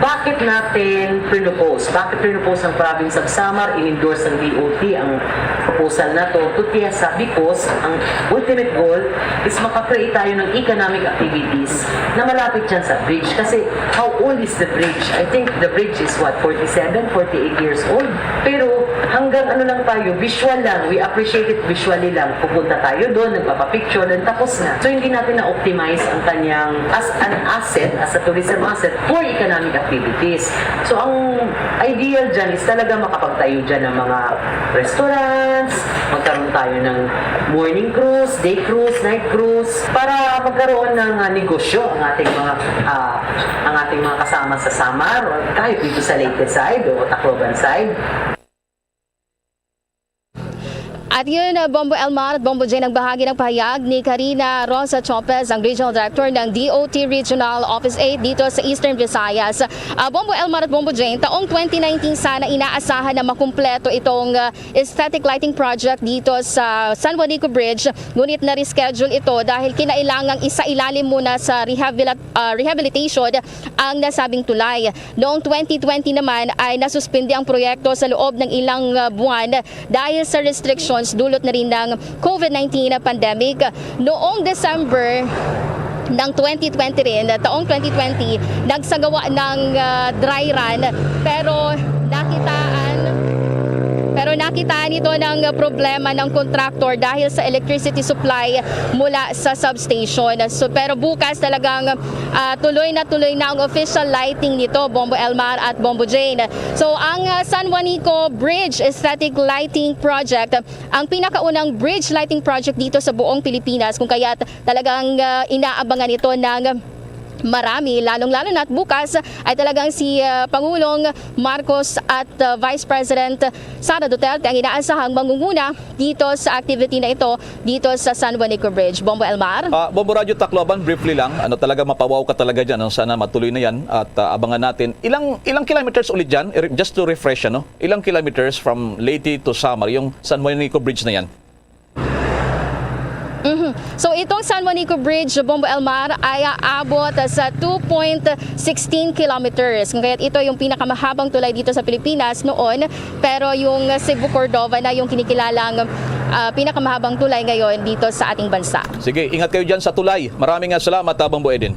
Bakit natin pinropose? Bakit pinropose ng Province of Samar, in-endorse ng D O T ang proposal na to, to TIEZA? Because ang ultimate goal is makakreate tayo ng economic activities na malapit dyan sa bridge. Kasi how old is the bridge? I think the bridge is what, forty-seven, forty-eight years old? Pero hanggang ano lang tayo, visual lang. We appreciate it visually lang. Pupunta tayo doon, nagpapapicture, then tapos na. So, hindi natin na-optimize ang kanyang as an asset, as a tourism asset for economic activities. So, ang ideal dyan is talaga makapagtayo dyan ng mga restaurants, Magkaroon tayo ng morning cruise, day cruise, night cruise, para magkaroon ng, ah, negosyo ang ating mga, ah, ang ating mga kasama sa Samar, o tayo dito sa Leyte side o Tacloban side. At yun, uh, Bombo Elmar at Bombo Jane, ang bahagi ng pahayag ni Karina Rosa Chopez, ang Regional Director ng D O T Regional Office eight dito sa Eastern Visayas. Uh, Bombo Elmar at Bombo Jane, taong twenty nineteen sana inaasahan na makumpleto itong uh, aesthetic lighting project dito sa San Juanico Bridge, ngunit na-reschedule ito dahil kinailangang isailalim muna sa rehabilit- uh, rehabilitation ang nasabing tulay. Noong twenty twenty naman ay nasuspindi ang proyekto sa loob ng ilang uh, buwan dahil sa restrictions dulot na rin ng COVID nineteen pandemic. Noong December ng twenty twenty rin, taong twenty twenty, nagsagawa ng uh, dry run, pero nakitaan pero nakitaan ito ng problema ng contractor dahil sa electricity supply mula sa substation. So, pero bukas talagang uh, tuloy na tuloy na ang official lighting nito, Bombo Elmar at Bombo Jane. So, ang uh, San Juanico Bridge Aesthetic Lighting Project, ang pinakaunang bridge lighting project dito sa buong Pilipinas, kung kaya talagang uh, inaabangan ito ng marami, lalong-lalo na at bukas ay talagang si uh, Pangulong Marcos at uh, Vice President Sara Duterte ang inaasahang mangunguna dito sa activity na ito dito sa San Juanico Bridge. Bombo Elmar? Uh, Bombo Radio Tacloban, briefly lang, ano talaga, mapawaw ka talaga dyan. Ano, sana matuloy na yan at uh, abangan natin. Ilang, ilang kilometers ulit dyan? Just to refresh, ano? Ilang kilometers from Leyte to Samar, yung San Juanico Bridge na yan? Mm-hmm. So itong San Juanico Bridge, Bombo Elmar, ay aabot sa two point sixteen kilometers. Kaya ito yung pinakamahabang tulay dito sa Pilipinas noon, pero yung Cebu Cordova na yung kinikilalang uh, pinakamahabang tulay ngayon dito sa ating bansa. Sige, ingat kayo dyan sa tulay. Maraming salamat, ah, Bombo Eden.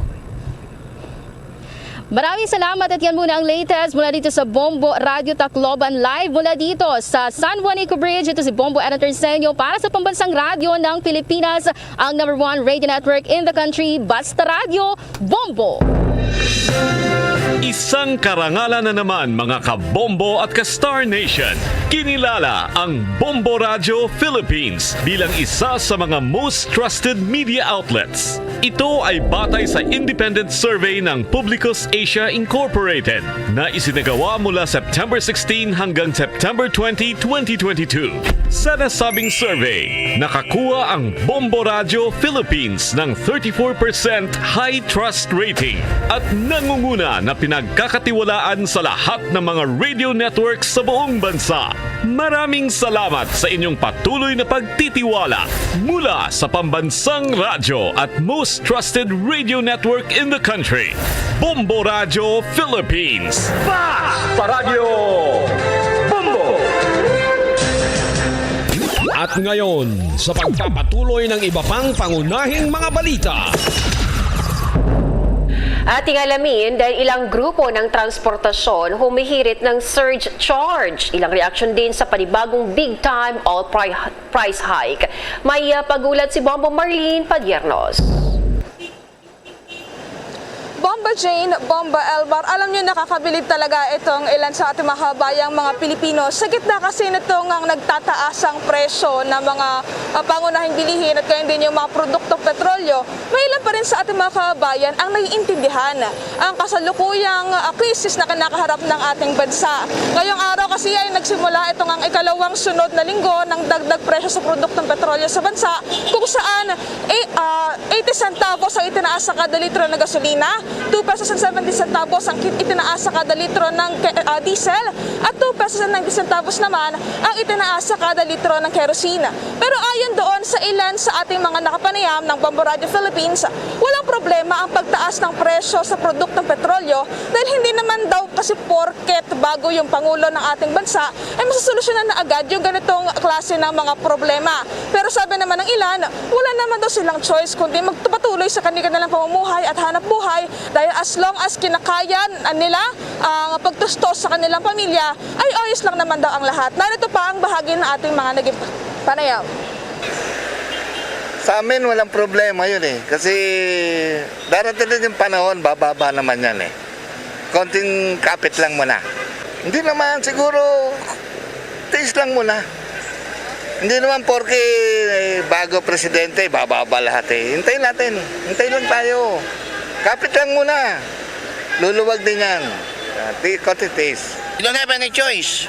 Maraming salamat at yan muna ang latest mula dito sa Bombo Radio Tacloban, live mula dito sa San Juanico Bridge. Ito si Bombo Aaron Terceño para sa Pambansang Radyo ng Pilipinas, ang number one radio network in the country. Basta Radyo, Bombo! Isang karangalan na naman, mga ka-Bombo at ka-Star Nation. Kinilala ang Bombo Radio Philippines bilang isa sa mga most trusted media outlets. Ito ay batay sa independent survey ng Publicus Asia Incorporated na isinagawa mula September sixteen hanggang September twenty, twenty twenty-two. Sa nasabing survey, nakakuha ang Bombo Radio Philippines ng thirty-four percent high trust rating at nangunguna na pinagkakatiwalaan sa lahat ng mga radio networks sa buong bansa. Maraming salamat sa inyong patuloy na pagtitiwala mula sa pambansang radyo at most trusted radio network in the country, Bombo Radio Philippines. Basta Radyo Bombo! At ngayon, sa pagpapatuloy ng iba pang pangunahing mga balita. Ating alamin, dahil ilang grupo ng transportasyon humihirit ng surge charge. Ilang reaksyon din sa panibagong big time oil pri- price hike. May uh, pag-ulat si Bombo Marlene Padiernos. Bomba Jane, Bomba Elmar, alam niyo, nakakabilib talaga itong ilan sa ating mga kabayang mga Pilipino. Sa gitna kasi nito nga nagtataas ang presyo ng mga uh, pangunahing bilihin at kaya din yung mga produktong petrolyo, may ilan pa rin sa ating mga kabayan ang naiintindihan ang kasalukuyang uh, krisis na kinakaharap ng ating bansa. Ngayong araw kasi ay nagsimula itong ang ikalawang sunod na linggo ng dagdag presyo sa produktong petrolyo sa bansa, kung saan eh, uh, eighty centavos ang itinaas sa kada litro ng gasolina, two pesos and seventy centavos ang itinaas sa kada litro ng uh, diesel, at two pesos and ninety centavos naman ang itinaas sa kada litro ng kerosene. Pero ayon doon sa ilan sa ating mga nakapanayam ng Bombo Radio Philippines, walang problema ang pagtaas ng presyo sa produktong petrolyo dahil hindi naman daw kasi porket bago yung Pangulo ng ating bansa ay masosolusyonan na agad yung ganitong klase ng mga problema. Pero sabi naman ng ilan, wala naman daw silang choice kundi magpatuloy sa kanilang pamumuhay at hanap buhay dahil as long as kinakaya nila ang pagtustos sa kanilang pamilya, ay ayos lang naman daw ang lahat. Narito pa ang bahagi ng ating mga naging panayam. Sa amin, walang problema yun eh. Kasi darating din yung panahon, bababa naman yan eh. Konting kapit lang muna. Hindi naman, siguro, tiis lang muna. Hindi naman porke, eh, bago presidente, bababa lahat eh. Hintayin natin. Hintay lang tayo. Kapit lang muna. Luluwag din yan. Ah, ti-, cut it is. You don't have any choice.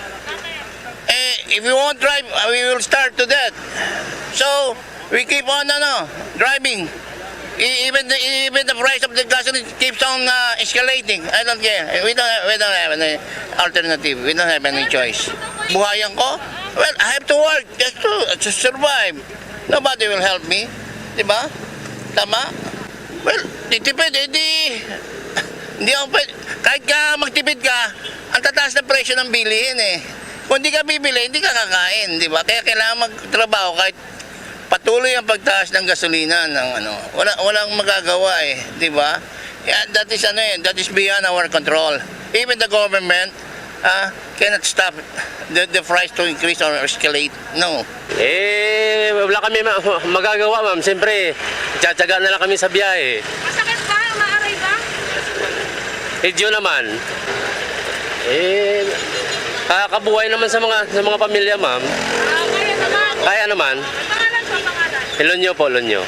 Eh, if we won't drive, uh, we will starve to death. So, we keep on, ano, driving. E-, even the, even the price of the gasoline keeps on, uh, escalating. I don't care. We don't, we don't have any alternative. We don't have any choice. Buhayan ko? Well, I have to work just to, to survive. Nobody will help me. Di ba? Tama? Well, titipid, eh, di, hindi ako pwede. Kahit ka magtipid ka, ang tataas ng presyo ng bilihin, eh. Kung hindi ka bibili, hindi ka kakain, di ba? Kaya kailangan magtrabaho kahit patuloy ang pagtaas ng gasolina, ng ano. Wala, walang magagawa, eh, di ba? Yeah, that is, ano, eh, that is beyond our control. Even the government, ah, cannot stop the, the price to increase or escalate. No. Eh, wala kami ma-, magagawa, ma'am. Siyempre, tsatsaga na lang kami sa biyahe. Masakit ba? Maaray ba? Medyo naman. Eh, ah, kabuhay naman sa mga, sa mga pamilya, ma'am. Ah, kaya naman. Kaya naman. Pangalan po, pangalan. Ilonyo po, Ilonyo.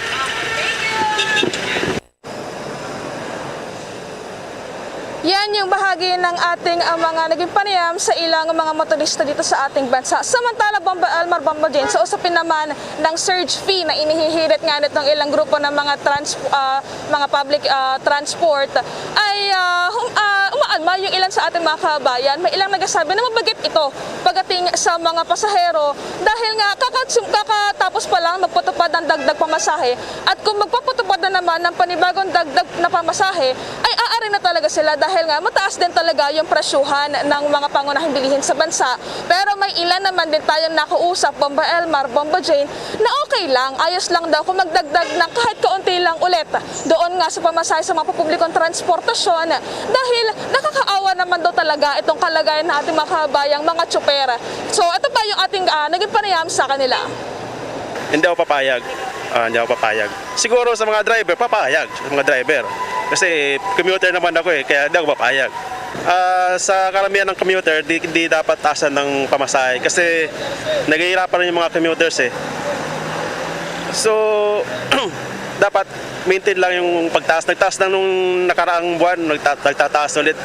Yan yung bahagi ng ating, ah, mga naging panayam sa ilang mga motorista dito sa ating bansa. Samantala, Bombo Elmar, Bombo Jane, sa usapin naman ng surge fee na inihihirit nga nitong ilang grupo ng mga trans-, ah, mga public, ah, transport, ay, ah, hum-, ah, umaalma yung ilan sa ating mga kabayan. May ilang nagsasabi na mabigat ito pagdating sa mga pasahero dahil nga kakatsum-, kakatapos pa lang magpatupad ng dagdag pamasahe. At kung magpapatupad na naman ng panibagong dagdag na pamasahe, ay aari na talaga sila dahil nga mataas din talaga yung presyuhan ng mga pangunahing bilihin sa bansa. Pero may ilan naman din tayong nakausap, Bombo Elmar, Bombo Jane, na okay lang, ayos lang daw kung magdagdag ng kahit kaunti lang ulit doon nga sa pamasahe sa mga publikong transportasyon dahil nakakaawa naman daw talaga itong kalagayan ng ating mga kabayang mga tsuper. So, ito pa yung ating, ah, naging panayam sa kanila. Hindi ako papayag. Ah, hindi ako papayag. Siguro sa mga driver, papayag. Sa mga driver. Kasi commuter naman ako eh, kaya hindi ako papayag. Ah, sa karamihan ng commuter, di, di dapat taasan ng pamasahe kasi naghihirapan rin yung mga commuters eh. So, dapat maintain lang yung pagtaas. Nagtaas lang nung nakaraang buwan, nagta-, nagtataas ulit.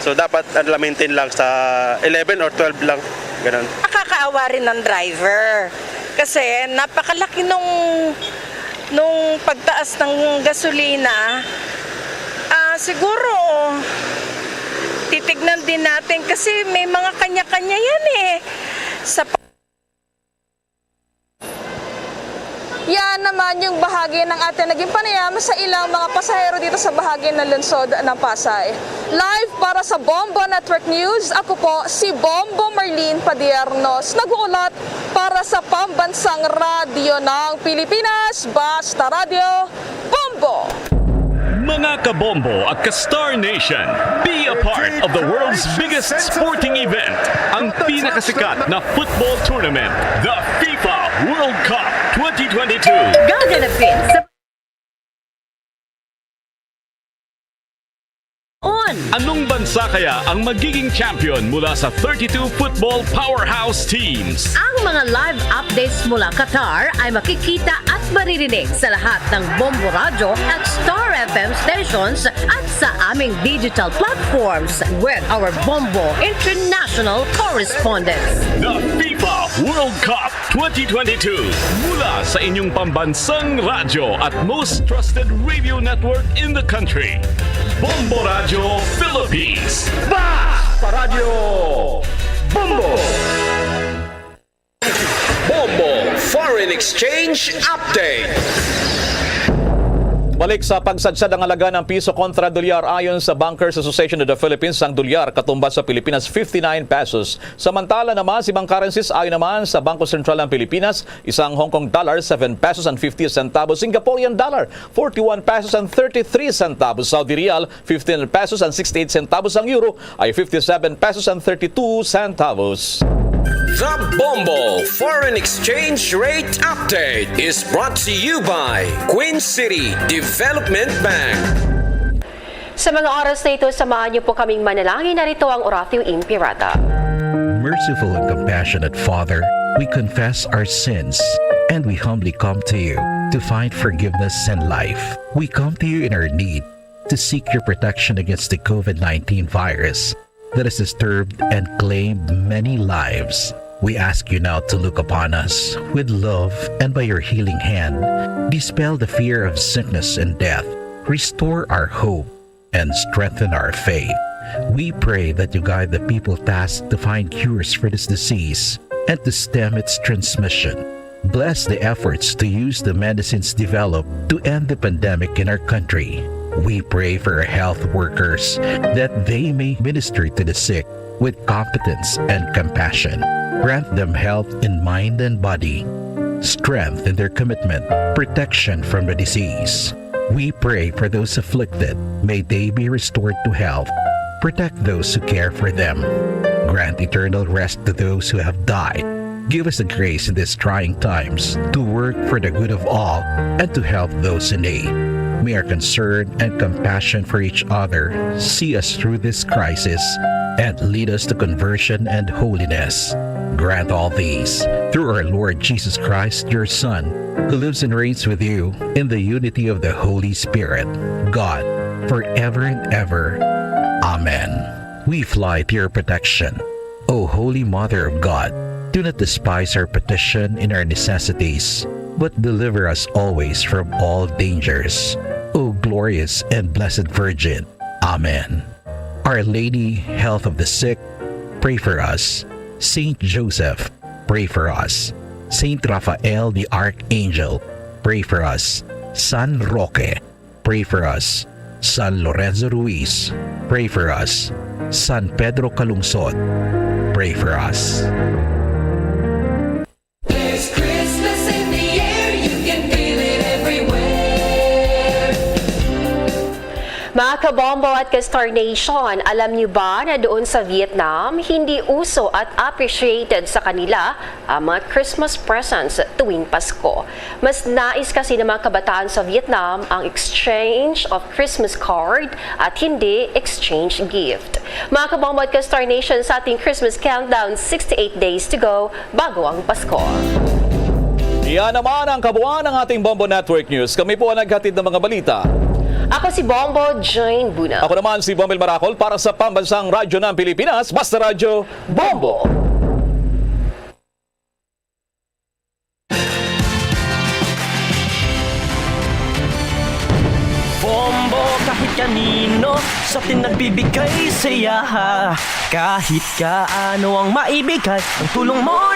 So, dapat, ano lang, maintain lang sa eleven or twelve lang. Ganun. Nakakaawa rin ang driver. Kasi napakalaki nung, nung pagtaas ng gasolina. Ah, siguro, titignan din natin kasi may mga kanya-kanya yan eh. Sa Yan naman yung bahagi ng ating naging panayam sa ilang mga pasahero dito sa bahagi ng lungsod ng Pasay. Live para sa Bombo Network News, ako po si Bombo Marlene Padiernos, nag-uulat para sa Pambansang Radyo ng Pilipinas, Basta Radyo, Bombo! Mga kabombo at ka-Star Nation, be a part of the world's biggest sporting event, ang pinakasikat na football tournament, the FIFA World Cup twenty twenty-two. Gaganapin sa on. Anong bansa kaya ang magiging champion mula sa thirty-two football powerhouse teams? Ang mga live updates mula Qatar ay makikita at maririnig sa lahat ng Bombo Radyo at Star F M stations at sa aming digital platforms with our Bombo International correspondents. The FIFA World Cup twenty twenty-two, mula sa inyong pambansang radyo at most trusted radio network in the country, Bombo Radyo Philippines. Basta Radyo Bombo! Bombo Foreign Exchange Update. Balik sa pagsadsad ang halaga ng piso kontra dolyar. Ayon sa Bankers Association of the Philippines, ang dolyar katumbas sa Pilipinas fifty-nine pesos. Samantala naman, sa ibang currencies, ayon naman sa Bangko Sentral ng Pilipinas, isang Hong Kong dollar, seven pesos and fifty centavos, Singaporean dollar, forty-one pesos and thirty-three centavos, Saudi riyal, fifteen pesos and sixty-eight centavos, ang euro ay fifty-seven pesos and thirty-two centavos. The Bombo Foreign Exchange Rate Update is brought to you by Queen City Development Bank. Sa mga oras na ito, samahan niyo po kaming manalangin. Narito ang Oratio Imperata. Merciful and compassionate Father, We confess our sins and we humbly come to you to find forgiveness and life. We come to you in our need to seek your protection against the COVID nineteen virus that has disturbed and claimed many lives. We ask you now to look upon us with love and by your healing hand, dispel the fear of sickness and death, restore our hope, and strengthen our faith. We pray that you guide the people tasked to find cures for this disease and to stem its transmission. Bless the efforts to use the medicines developed to end the pandemic in our country. We pray for our health workers that they may minister to the sick with competence and compassion. Grant them health in mind and body, strength in their commitment, protection from the disease. We pray for those afflicted. May they be restored to health. Protect those who care for them. Grant eternal rest to those who have died. Give us the grace in these trying times to work for the good of all and to help those in need. May our concern and compassion for each other see us through this crisis and lead us to conversion and holiness. Grant all these through our Lord Jesus Christ, your Son, who lives and reigns with you in the unity of the Holy Spirit, God, forever and ever. Amen. We fly to your protection, O Holy Mother of God. Do not despise our petition in our necessities, but deliver us always from all dangers, O glorious and blessed Virgin. Amen. Our Lady, Health of the Sick, pray for us. Saint Joseph, pray for us. Saint Raphael the Archangel, pray for us. San Roque, pray for us. San Lorenzo Ruiz, pray for us. San Pedro Calungsod, pray for us. There's Christmas in the air, you can feel it everywhere. Mga kabombo at ka-Star Nation, alam niyo ba na doon sa Vietnam, hindi uso at appreciated sa kanila ang mga Christmas presents tuwing Pasko? Mas nais kasi ng mga kabataan sa Vietnam ang exchange of Christmas card at hindi exchange gift. Mga kabombo at ka-Star Nation, sa ating Christmas countdown, sixty-eight days to go bago ang Pasko. Iyan naman ang kabuuan ng ating Bombo Network News. Kami po ang naghatid ng mga balita. Ako si Bombo Jane Buna. Ako naman si Bomel Maracol para sa Pambansang Radyo ng Pilipinas, Basta Radyo, Bombo! Bombo kahit kanino sa atin nagbibigay saya. Kahit kaano ang maibigay, ang tulong mo